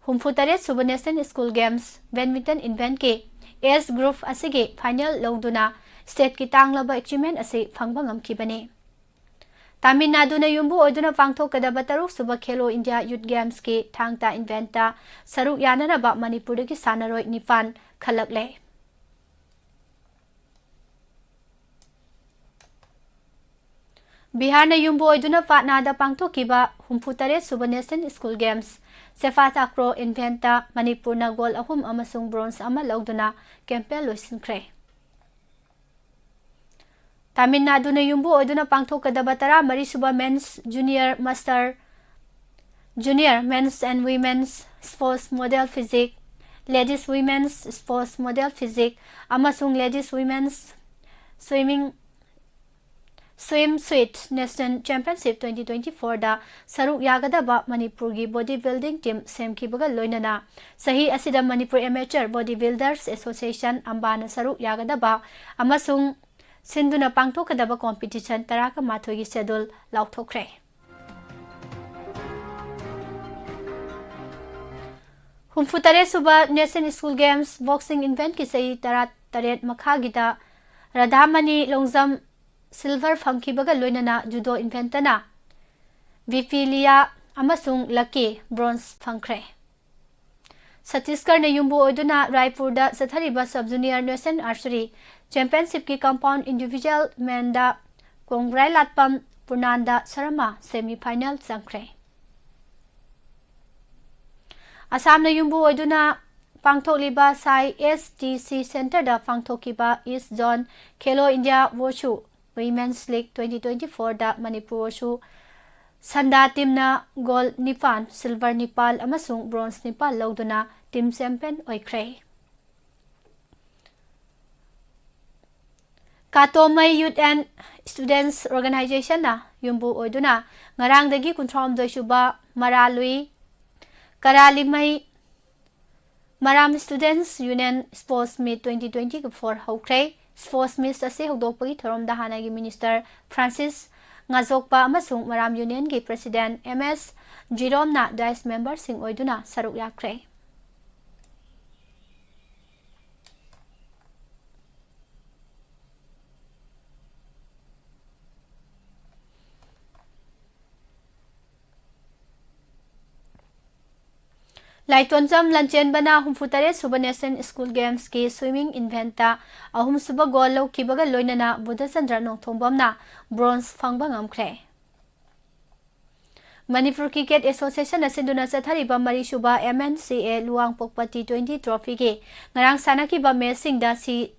ꯍꯨꯝꯐꯨꯇꯔꯦꯠ ꯁꯨꯕ National School Games Badminton Eventꯀꯤ age group ꯑꯁꯤꯒꯤ final ꯂꯧꯗꯨꯅ stateꯀꯤ ꯇꯥꯡꯂꯕ achievement ꯑꯁꯤ ꯐꯪꯕ ꯉꯝꯈꯤꯕꯅꯤ꯫ ꯇꯥꯃꯤꯜ ꯅꯥꯗꯨꯅ ꯌꯨꯝꯕꯨ ꯑꯣꯏꯗꯨꯅ ꯄꯥꯡꯊꯣꯛꯀꯗꯕ ꯇꯔꯨꯛ ꯁꯨꯕ Khelo India Youth Gamesꯀꯤ ꯊꯥꯡ ꯇꯥ eventꯇ ꯁꯔꯨꯛ ꯌꯥꯅꯅꯕ ꯃꯅꯤꯄꯨꯔꯗꯒꯤ ꯁꯥꯟꯅꯔꯣꯏ ꯅꯤꯄꯥꯟ ꯈꯜꯂꯛꯂꯦ꯫ ꯕꯤꯍꯥꯔꯅ ꯌꯨꯝꯕꯨ ꯑꯣꯏꯗꯨꯅ ꯄꯥꯠꯅꯥꯗ ꯄꯥꯡꯊꯣꯛꯈꯤꯕ ꯍꯨꯝꯐꯨꯇꯔꯦꯠ ꯁꯨꯕ National School Games Sepak Takraw Eventꯇ ꯃꯅꯤꯄꯨꯔꯅ gold ꯑꯍꯨꯝ ꯑꯃꯁꯨꯡ bronze ꯑꯃ ꯂꯧꯗꯨꯅ campaign ꯂꯣꯏꯁꯤꯟꯈ꯭ꯔꯦ꯫ ꯇꯥꯃꯤꯜ ꯅꯥꯗꯨꯅ ꯌꯨꯝꯕꯨ ꯑꯣꯏꯗꯨꯅ ꯄꯥꯡꯊꯣꯛꯀꯗꯕ ꯇꯔꯥꯃꯔꯤ ꯁꯨꯕ Men's Junior Master Junior Men's and Women's Sports Model Physique, Ladies Women's Sports Model Physique ꯑꯃꯁꯨꯡ Ladies Women's Swimming Swimsuit National Championship twenty twenty-fourꯗ ꯁꯔꯨꯛ ꯌꯥꯒꯗꯕ ꯃꯅꯤꯄꯨꯔꯒꯤ body building team ꯁꯦꯝꯈꯤꯕꯒ ꯂꯣꯏꯅꯅ ꯆꯍꯤ ꯑꯁꯤꯗ Manipur Amateur Body Builders Association, ꯑꯝꯕꯥꯅ ꯁꯔꯨꯛ ꯌꯥꯒꯗꯕ ꯑꯃꯁꯨꯡ ꯁꯤꯟꯗꯨꯅ ꯄꯥꯡꯊꯣꯛꯀꯗꯕ competition ꯇꯔꯥꯒ ꯃꯥꯊꯣꯏꯒꯤ schedule ꯂꯥꯎꯊꯣꯛꯈ꯭ꯔꯦ꯫ ꯍꯨꯝꯐꯨꯇꯔꯦꯠ ꯁꯨꯕ National School Games Boxing Eventꯀꯤ ꯆꯍꯤ ꯇꯔꯥꯇꯔꯦꯠ ꯃꯈꯥꯒꯤꯗ ꯔꯥꯙꯥꯃꯅꯤ ꯂꯣꯡꯖꯝ silver ꯐꯪꯈꯤꯕꯒ ꯂꯣꯏꯅꯅ judo eventꯇꯅ ꯕꯤꯄꯤꯂꯤꯌꯥ ꯑꯃꯁꯨꯡ ꯂꯛꯀꯤ bronze ꯐꯪꯈ꯭ꯔꯦ꯫ ꯁꯠꯇꯤꯁꯒꯔꯅ ꯌꯨꯝꯕꯨ ꯑꯣꯏꯗꯨꯅ ꯔꯥꯏꯄꯨꯔꯗ ꯆꯠꯊꯔꯤꯕ Sub Junior National Archery Championshipꯀꯤ compound individual menꯗ ꯀꯣꯡꯒ꯭ꯔꯥꯏꯂꯥꯠꯄꯝ ꯄꯨꯔꯅꯥꯟꯗ Sharma semi final ꯆꯪꯈ꯭ꯔꯦ꯫ ꯑꯁꯥꯝꯅ ꯌꯨꯝꯕꯨ ꯑꯣꯏꯗꯨꯅ ꯄꯥꯡꯊꯣꯛꯂꯤꯕ ꯁꯥꯏ ꯑꯦꯁ ꯇꯤ ꯁꯤ centreꯗ ꯄꯥꯡꯊꯣꯛꯈꯤꯕ East Zone Khelo India Wushu Women's League twenty twenty-fourꯗ Manipur ꯋꯨꯁꯨ ꯁꯟꯗꯥ teamꯅ gold ꯅꯤꯄꯥꯟ, silver ꯅꯤꯄꯥꯜ ꯑꯃꯁꯨꯡ bronze ꯅꯤꯄꯥꯜ ꯂꯧꯗꯨꯅ team champion ꯑꯣꯏꯈ꯭ꯔꯦ꯫ ꯀꯥꯇꯣꯃꯩ Youth and Students Organizationꯅ ꯌꯨꯝꯕꯨ ꯑꯣꯏꯗꯨꯅ ꯉꯔꯥꯡꯗꯒꯤ ꯀꯨꯟꯊ꯭ꯔꯥꯍꯨꯝꯗꯣꯏ ꯁꯨꯕ ꯃꯔꯥꯂꯨꯏ ꯀꯔꯥꯂꯤꯃꯩ ꯃꯔꯥꯝ Students Union Sports Meet twenty twenty-four ꯍꯧꯈ꯭ꯔꯦ꯫ Sports Meet ꯑꯁꯤ ꯍꯧꯗꯣꯛꯄꯒꯤ ꯊꯧꯔꯝꯗ ꯍꯥꯟꯅꯒꯤ Minister Francis ꯉꯥꯖꯣꯛꯄ ꯑꯃꯁꯨꯡ ꯃꯔꯥꯝ Unionꯒꯤ President M S ꯖꯤꯔꯣꯝꯅ dais memberꯁꯤꯡ ꯑꯣꯏꯗꯨꯅ ꯁꯔꯨꯛ ꯌꯥꯈ꯭ꯔꯦ꯫ ꯂꯥꯏꯇꯣꯟꯖꯝ ꯂꯟꯆꯦꯟꯕꯅ ꯍꯨꯝꯐꯨꯇꯔꯦꯠ ꯁꯨꯕ National School Gamesꯀꯤ swimming eventꯇ ꯑꯍꯨꯝꯁꯨꯕ gold ꯂꯧꯈꯤꯕꯒ ꯂꯣꯏꯅꯅ ꯕꯨꯙꯆꯟꯗ꯭ꯔ ꯅꯣꯡꯊꯣꯝꯕꯝꯅ bronze ꯐꯪꯕ ꯉꯝꯈ꯭ꯔꯦ꯫ ꯃꯅꯤꯄꯨꯔ Cricket Associationꯅ ꯁꯤꯟꯗꯨꯅ ꯆꯠꯊꯔꯤꯕ ꯃꯔꯤꯁꯨꯕ M N C A ꯂꯨꯋꯥꯡꯄꯣꯛꯄ T twenty trophyꯒꯤ ꯉꯔꯥꯡ ꯁꯥꯟꯅꯈꯤꯕ matchꯁꯤꯡꯗ ꯁꯤ,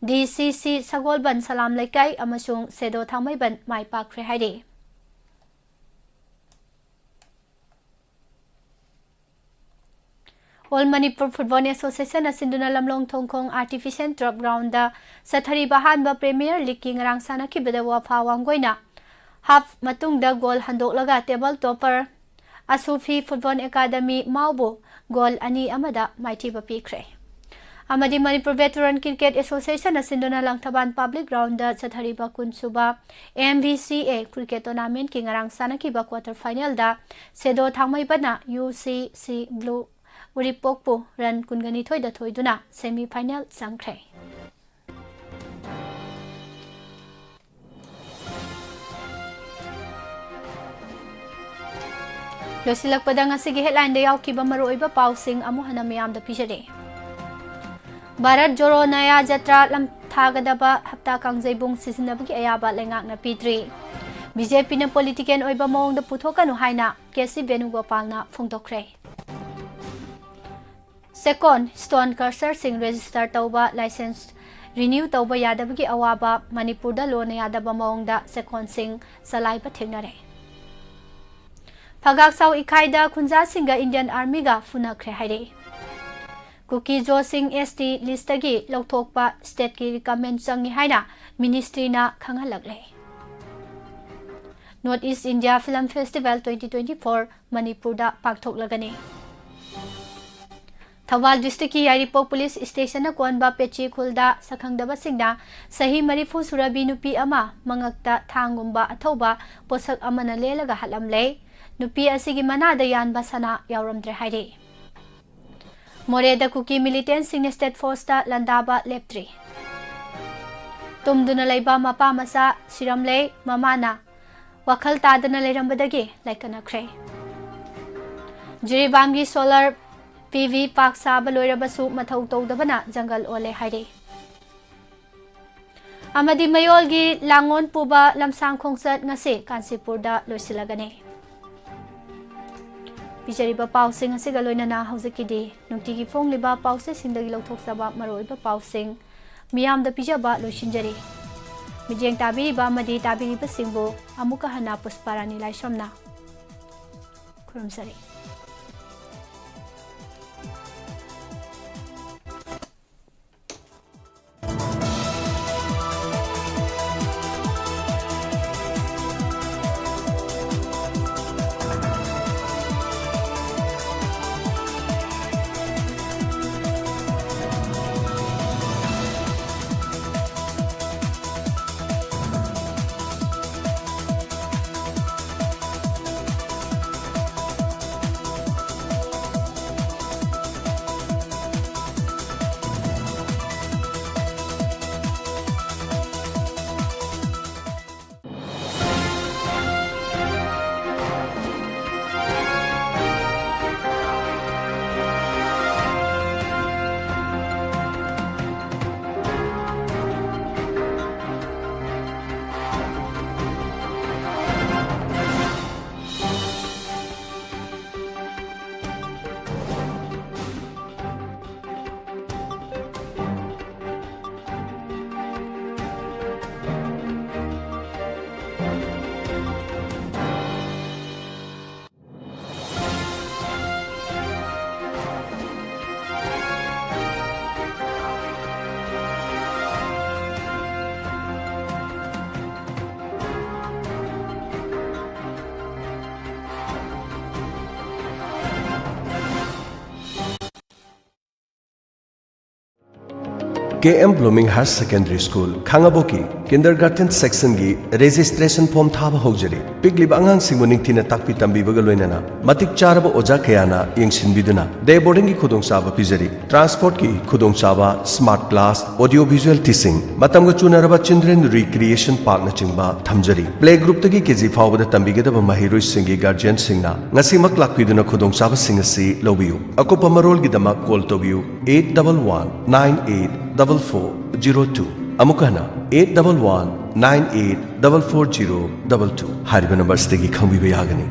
D C C ꯁꯒꯣꯜꯕꯟ ꯁꯂꯥꯝ ꯂꯩꯀꯥꯏ ꯑꯃꯁꯨꯡ ꯁꯦꯗꯣ ꯊꯥꯡꯃꯩꯕꯟ ꯃꯥꯏ ꯄꯥꯛꯈ꯭ꯔꯦ ꯍꯥꯏꯔꯤ꯫ All Manipur Football Associationꯅ ꯁꯤꯟꯗꯨꯅ ꯂꯝꯂꯣꯡ ꯊꯣꯡꯈꯣꯡ Artificial Turf Groundꯗ ꯆꯠꯊꯔꯤꯕ ꯑꯍꯥꯟꯕ Premier Leagueꯀꯤ ꯉꯔꯥꯡ ꯁꯥꯟꯅꯈꯤꯕꯗ ꯋꯥꯐꯥ ꯋꯥꯡꯒꯣꯏꯅ half ꯃꯇꯨꯡꯗ goal ꯍꯟꯗꯣꯛꯂꯒ table topper ꯑꯁꯨꯐꯤ Football Academy ꯃꯥꯎꯕꯨ goal ꯑꯅꯤ ꯑꯃꯗ ꯃꯥꯏꯊꯤꯕ ꯄꯤꯈ꯭ꯔꯦ꯫ ꯑꯃꯗꯤ Manipur Veteran Cricket Associationꯅ ꯁꯤꯟꯗꯨꯅ ꯂꯪꯊꯕꯥꯜ Public Groundꯗ ꯆꯠꯊꯔꯤꯕ ꯀꯨꯟꯁꯨꯕ M V C A Cricket Tournamentꯀꯤ ꯉꯔꯥꯡ ꯁꯥꯟꯅꯈꯤꯕ quarter finalꯗ ꯁꯦꯗꯣ ꯊꯥꯡꯃꯩꯕꯟꯅ U C C Blue ꯎꯔꯤꯄꯣꯛꯄꯨ run ꯀꯨꯟꯒ ꯅꯤꯊꯣꯏꯗ ꯊꯣꯏꯗꯨꯅ semi final ꯆꯪꯈ꯭ꯔꯦ꯫ ꯂꯣꯏꯁꯤꯜꯂꯛꯄꯗ ꯉꯁꯤꯒꯤ headlineꯗ ꯌꯥꯎꯈꯤꯕ ꯃꯔꯨꯑꯣꯏꯕ ꯄꯥꯎꯁꯤꯡ ꯑꯃꯨꯛ ꯍꯟꯅ ꯃꯤꯌꯥꯝꯗ ꯄꯤꯖꯔꯤ꯫ ꯚꯥꯔꯠ ꯖꯣꯔꯣ ꯅꯌꯥ ꯖꯇ꯭ꯔꯥ ꯂꯝ ꯊꯥꯒꯗꯕ ꯍꯞꯇꯥ ꯀꯥꯡꯖꯩꯕꯨꯡ ꯁꯤꯖꯤꯟꯅꯕꯒꯤ ꯑꯌꯥꯕ ꯂꯩꯉꯥꯛꯅ ꯄꯤꯗ꯭ꯔꯤ꯫ BJPꯅ political ꯑꯣꯏꯕ ꯃꯑꯣꯡꯗ ꯄꯨꯊꯣꯛꯀꯅꯨ ꯍꯥꯏꯅ K C ꯚꯦꯅꯨꯒꯣꯄꯥꯜꯅ ꯐꯣꯡꯗꯣꯛꯈ꯭ꯔꯦ꯫ ꯆꯦꯛꯀꯣꯟ stone crusherꯁꯤꯡ register ꯇꯧꯕ, licence renew ꯇꯧꯕ ꯌꯥꯗꯕꯒꯤ ꯑꯋꯥꯕ, ꯃꯅꯤꯄꯨꯔꯗ ꯂꯣꯟꯅ ꯌꯥꯗꯕ ꯃꯑꯣꯡꯗ ꯆꯦꯛꯀꯣꯟꯁꯤꯡ ꯆꯂꯥꯏꯕ ꯊꯦꯡꯅꯔꯦ꯫ ꯐꯒꯥꯛꯆꯥꯎ ꯏꯈꯥꯏꯗ ꯈꯨꯟꯖꯥꯁꯤꯡꯒ Indian Armyꯒ ꯐꯨꯅꯈ꯭ꯔꯦ ꯍꯥꯏꯔꯦ꯫ ꯀꯨꯀꯤ ꯖꯣꯁꯤꯡ S T listꯇꯒꯤ ꯂꯧꯊꯣꯛꯄ stateꯀꯤ recommend ꯆꯪꯉꯤ ꯍꯥꯏꯅ ministryꯅ ꯈꯪꯍꯜꯂꯛꯂꯦ꯫ North East India Film Festival twenty twenty-four ꯃꯅꯤꯄꯨꯔꯗ ꯄꯥꯡꯊꯣꯛꯂꯒꯅꯤ꯫ ꯊꯧꯕꯥꯜ ꯗꯤꯁꯇ꯭ꯔꯤꯛꯀꯤ ꯌꯥꯏꯔꯤꯄꯣꯛ ꯄꯨꯂꯤꯁ ꯁ꯭ꯇꯦꯁꯟꯅ ꯀꯣꯟꯕ ꯄꯦꯆꯦ ꯈꯨꯜꯗ ꯁꯛꯈꯪꯗꯕꯁꯤꯡꯅ ꯆꯍꯤ ꯃꯔꯤꯐꯨ ꯁꯨꯔꯕꯤ ꯅꯨꯄꯤ ꯑꯃ ꯃꯉꯛꯇ ꯊꯥꯡꯒꯨꯝꯕ ꯑꯊꯧꯕ ꯄꯣꯠꯁꯛ ꯑꯃꯅ ꯂꯦꯜꯂꯒ ꯍꯥꯠꯂꯝꯂꯦ꯫ ꯅꯨꯄꯤ ꯑꯁꯤꯒꯤ ꯃꯅꯥꯗ ꯌꯥꯟꯕ ꯁꯅꯥ ꯌꯥꯎꯔꯝꯗ꯭ꯔꯦ ꯍꯥꯏꯔꯤ꯫ ꯃꯣꯔꯦꯗ ꯀꯨꯀꯤ ꯃꯤꯂꯤꯇꯦꯟꯁꯤꯡꯅ ꯁ꯭ꯇꯦꯠ ꯐꯣꯔꯁꯇ ꯂꯥꯟꯗꯥꯕ ꯂꯦꯞꯇ꯭ꯔꯤ꯫ ꯇꯨꯝꯗꯨꯅ ꯂꯩꯕ ꯃꯄꯥ ꯃꯆꯥ ꯁꯤꯔꯝꯂꯦ꯫ ꯃꯃꯥꯅ ꯋꯥꯈꯜ ꯇꯥꯗꯅ ꯂꯩꯔꯝꯕꯗꯒꯤ ꯂꯥꯏꯀꯠꯅꯈ꯭ꯔꯦ꯫ ꯖꯤꯔꯤꯕꯥꯝꯒꯤ ꯁꯣꯂꯔ ꯄꯤ ꯚꯤ ꯄꯥꯔꯛ ꯁꯥꯕ ꯂꯣꯏꯔꯕꯁꯨ ꯃꯊꯧ ꯇꯧꯗꯕꯅ ꯖꯪꯒꯜ ꯑꯣꯜꯂꯦ ꯍꯥꯏꯔꯤ꯫ ꯑꯃꯗꯤ ꯃꯌꯣꯜꯒꯤ ꯂꯥꯡꯑꯣꯟ ꯄꯨꯕ ꯂꯝꯁꯥꯡ ꯈꯣꯡꯆꯠ ꯉꯁꯤ ꯀꯥꯟꯆꯤꯄꯨꯔꯗ ꯂꯣꯏꯁꯤꯜꯂꯒꯅꯤ꯫ ꯄꯤꯖꯔꯤꯕ ꯄꯥꯎꯁꯤꯡ ꯑꯁꯤꯒ ꯂꯣꯏꯅꯅ ꯍꯧꯖꯤꯛꯀꯤꯗꯤ ꯅꯨꯡꯇꯤꯒꯤ ꯐꯣꯡꯂꯤꯕ ꯄꯥꯎꯆꯦꯁꯤꯡꯗꯒꯤ ꯂꯧꯊꯣꯛꯆꯕ ꯃꯔꯨꯑꯣꯏꯕ ꯄꯥꯎꯁꯤꯡ ꯃꯤꯌꯥꯝꯗ ꯄꯤꯖꯕ ꯂꯣꯏꯁꯤꯟꯖꯔꯤ꯫ ꯃꯤꯠꯌꯦꯡ ꯇꯥꯕꯤꯔꯤꯕ ꯑꯃꯗꯤ ꯇꯥꯕꯤꯔꯤꯕꯁꯤꯡꯕꯨ ꯑꯃꯨꯛꯀ ꯍꯟꯅ ꯄꯨꯁꯄꯥꯔꯥꯅꯤ ꯂꯥꯏꯁ꯭ꯔꯝꯅ ꯈꯨꯔꯨꯝꯖꯔꯤ꯫ K M blooming higher secondary school ꯈꯥꯉꯕꯣꯛꯀꯤ ꯀꯤꯟꯗꯔꯒꯥꯔꯇꯦꯟ ꯁꯦꯛꯁꯟꯒꯤ ꯔꯦꯖꯤꯁꯇ꯭ꯔꯦꯁꯟ ꯐꯣꯔꯝ ꯊꯥꯕ ꯍꯧꯖꯔꯤ꯫ ꯄꯤꯛꯂꯤꯕ ꯑꯉꯥꯡꯁꯤꯡꯕꯨ ꯅꯤꯡꯊꯤꯅ ꯇꯥꯛꯄꯤ ꯇꯝꯕꯤꯕꯒ ꯂꯣꯏꯅꯅ ꯃꯇꯤꯛ ꯆꯥꯔꯕ ꯑꯣꯖꯥ ꯀꯌꯥꯅ ꯌꯦꯡꯁꯤꯟꯕꯤꯗꯨꯅ ꯗꯦ ꯕꯣꯔꯗꯤꯡꯒꯤ ꯈꯨꯗꯣꯡꯆꯥꯕ ꯄꯤꯖꯔꯤ꯫ ꯇ꯭ꯔꯥꯟꯁꯄꯣꯔꯠꯀꯤ ꯈꯨꯗꯣꯡꯆꯥꯕ, smart class, audio visual teaching, ꯃꯇꯝꯒ ꯆꯨꯅꯔꯕ ꯆꯤꯜꯗ꯭ꯔꯦꯟ ꯔꯤꯀ꯭ꯔꯤꯌꯦꯁꯟ ꯄꯥꯔꯛꯅꯆꯤꯡꯕ ꯊꯝꯖꯔꯤ꯫ ꯄ꯭ꯂꯦ ꯒ꯭ꯔꯨꯞꯇꯒꯤ ꯀꯦ ꯖꯤ ꯐꯥꯎꯕꯗ ꯇꯝꯕꯤꯒꯗꯕ ꯃꯍꯩꯔꯣꯏꯁꯤꯡꯒꯤ ꯒꯥꯔꯖꯤꯌꯟꯁꯤꯡꯅ ꯉꯁꯤꯃꯛ ꯂꯥꯛꯄꯤꯗꯨꯅ ꯈꯨꯗꯣꯡꯆꯥꯕꯁꯤꯡ ꯑꯁꯤ ꯂꯧꯕꯤꯌꯨ꯫ ꯑꯀꯨꯞꯄ ꯃꯔꯣꯜꯒꯤꯗꯃꯛ ꯀꯣꯜ ꯇꯧꯕꯤꯌꯨ, eight double one nine eight double four zero two꯫ ꯑꯃꯨꯛ ꯍꯟꯅ, eight double one nine eight double four zero double two ꯍꯥꯏꯔꯤꯕ ꯅꯝꯕꯔꯁꯤꯗꯒꯤ ꯈꯪꯕꯤꯕ ꯌꯥꯒꯅꯤ꯫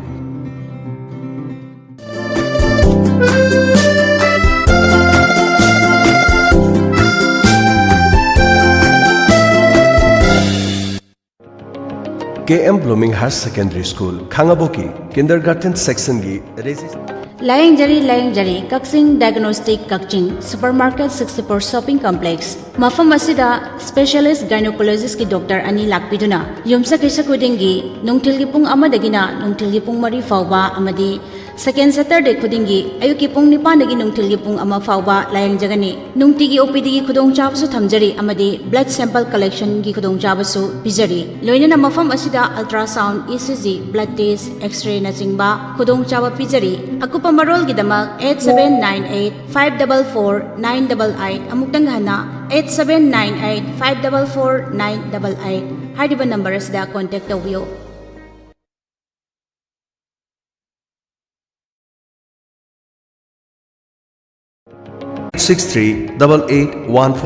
K M blooming higher secondary school ꯈꯥꯉꯕꯣꯛꯀꯤ ꯀꯤꯟꯗꯔꯒꯥꯔꯇꯦꯟ ꯁꯦꯛꯁꯟꯒꯤ ꯔꯦꯖꯤꯁ- ꯂꯥꯌꯦꯡꯖꯔꯤ, ꯂꯥꯌꯦꯡꯖꯔꯤ꯫ ꯀꯛꯆꯤꯡ ꯗꯥꯏꯒꯅꯣꯁꯇꯤꯛ ꯀꯛꯆꯤꯡ, super market sixty four shopping complex꯫ ꯃꯐꯝ ꯑꯁꯤꯗ ꯁ꯭ꯄꯦꯁꯤꯌꯦꯂꯤꯁ ꯒꯥꯏꯅꯣꯀꯣꯂꯣꯖꯤꯁꯀꯤ ꯗꯣꯛꯇꯔ ꯑꯅꯤ ꯂꯥꯛꯄꯤꯗꯨꯅ ꯌꯨꯝꯁꯀꯩꯁ ꯈꯨꯗꯤꯡꯒꯤ ꯅꯨꯡꯊꯤꯜꯒꯤ ꯄꯨꯡ ꯑꯃꯗꯒꯤꯅ ꯅꯨꯡꯊꯤꯜꯒꯤ ꯄꯨꯡ ꯃꯔꯤ ꯐꯥꯎꯕ ꯑꯃꯗꯤ ꯁꯦꯀꯦꯟ ꯁꯦꯇꯔꯗꯦ ꯈꯨꯗꯤꯡꯒꯤ ꯑꯌꯨꯛꯀꯤ ꯄꯨꯡ ꯅꯤꯄꯥꯟꯗꯒꯤ ꯅꯨꯡꯊꯤꯜꯒꯤ ꯄꯨꯡ ꯑꯃ ꯐꯥꯎꯕ ꯂꯥꯌꯦꯡꯖꯒꯅꯤ꯫ ꯅꯨꯡꯇꯤꯒꯤ ꯑꯣ ꯄꯤ ꯗꯤꯒꯤ ꯈꯨꯗꯣꯡꯆꯥꯕꯁꯨ ꯊꯝꯖꯔꯤ ꯑꯃꯗꯤ ꯕ꯭ꯂꯗ ꯁꯦꯝꯄꯜ ꯀꯂꯦꯛꯁꯟꯒꯤ ꯈꯨꯗꯣꯡꯆꯥꯕꯁꯨ ꯄꯤꯖꯔꯤ꯫ ꯂꯣꯏꯅꯅ ꯃꯐꯝ ꯑꯁꯤꯗ ultrasound, E C G, blood test, ꯑꯦꯛꯁꯔꯦꯅꯆꯤꯡꯕ ꯈꯨꯗꯣꯡꯆꯥꯕ ꯄꯤꯖꯔꯤ꯫ ꯑꯀꯨꯞꯄ ꯃꯔꯣꯜꯒꯤꯗꯃꯛ eight seven nine eight five double four nine double eight, ꯑꯃꯨꯛꯇꯪ ꯍꯟꯅ, eight seven nine eight five double four nine double eight ꯍꯥꯏꯔꯤꯕ ꯅꯝꯕꯔ ꯑꯁꯤꯗ ꯀꯣꯟꯇꯦꯛ ꯇꯧꯕꯤꯌꯨ꯫ Six three double eight one four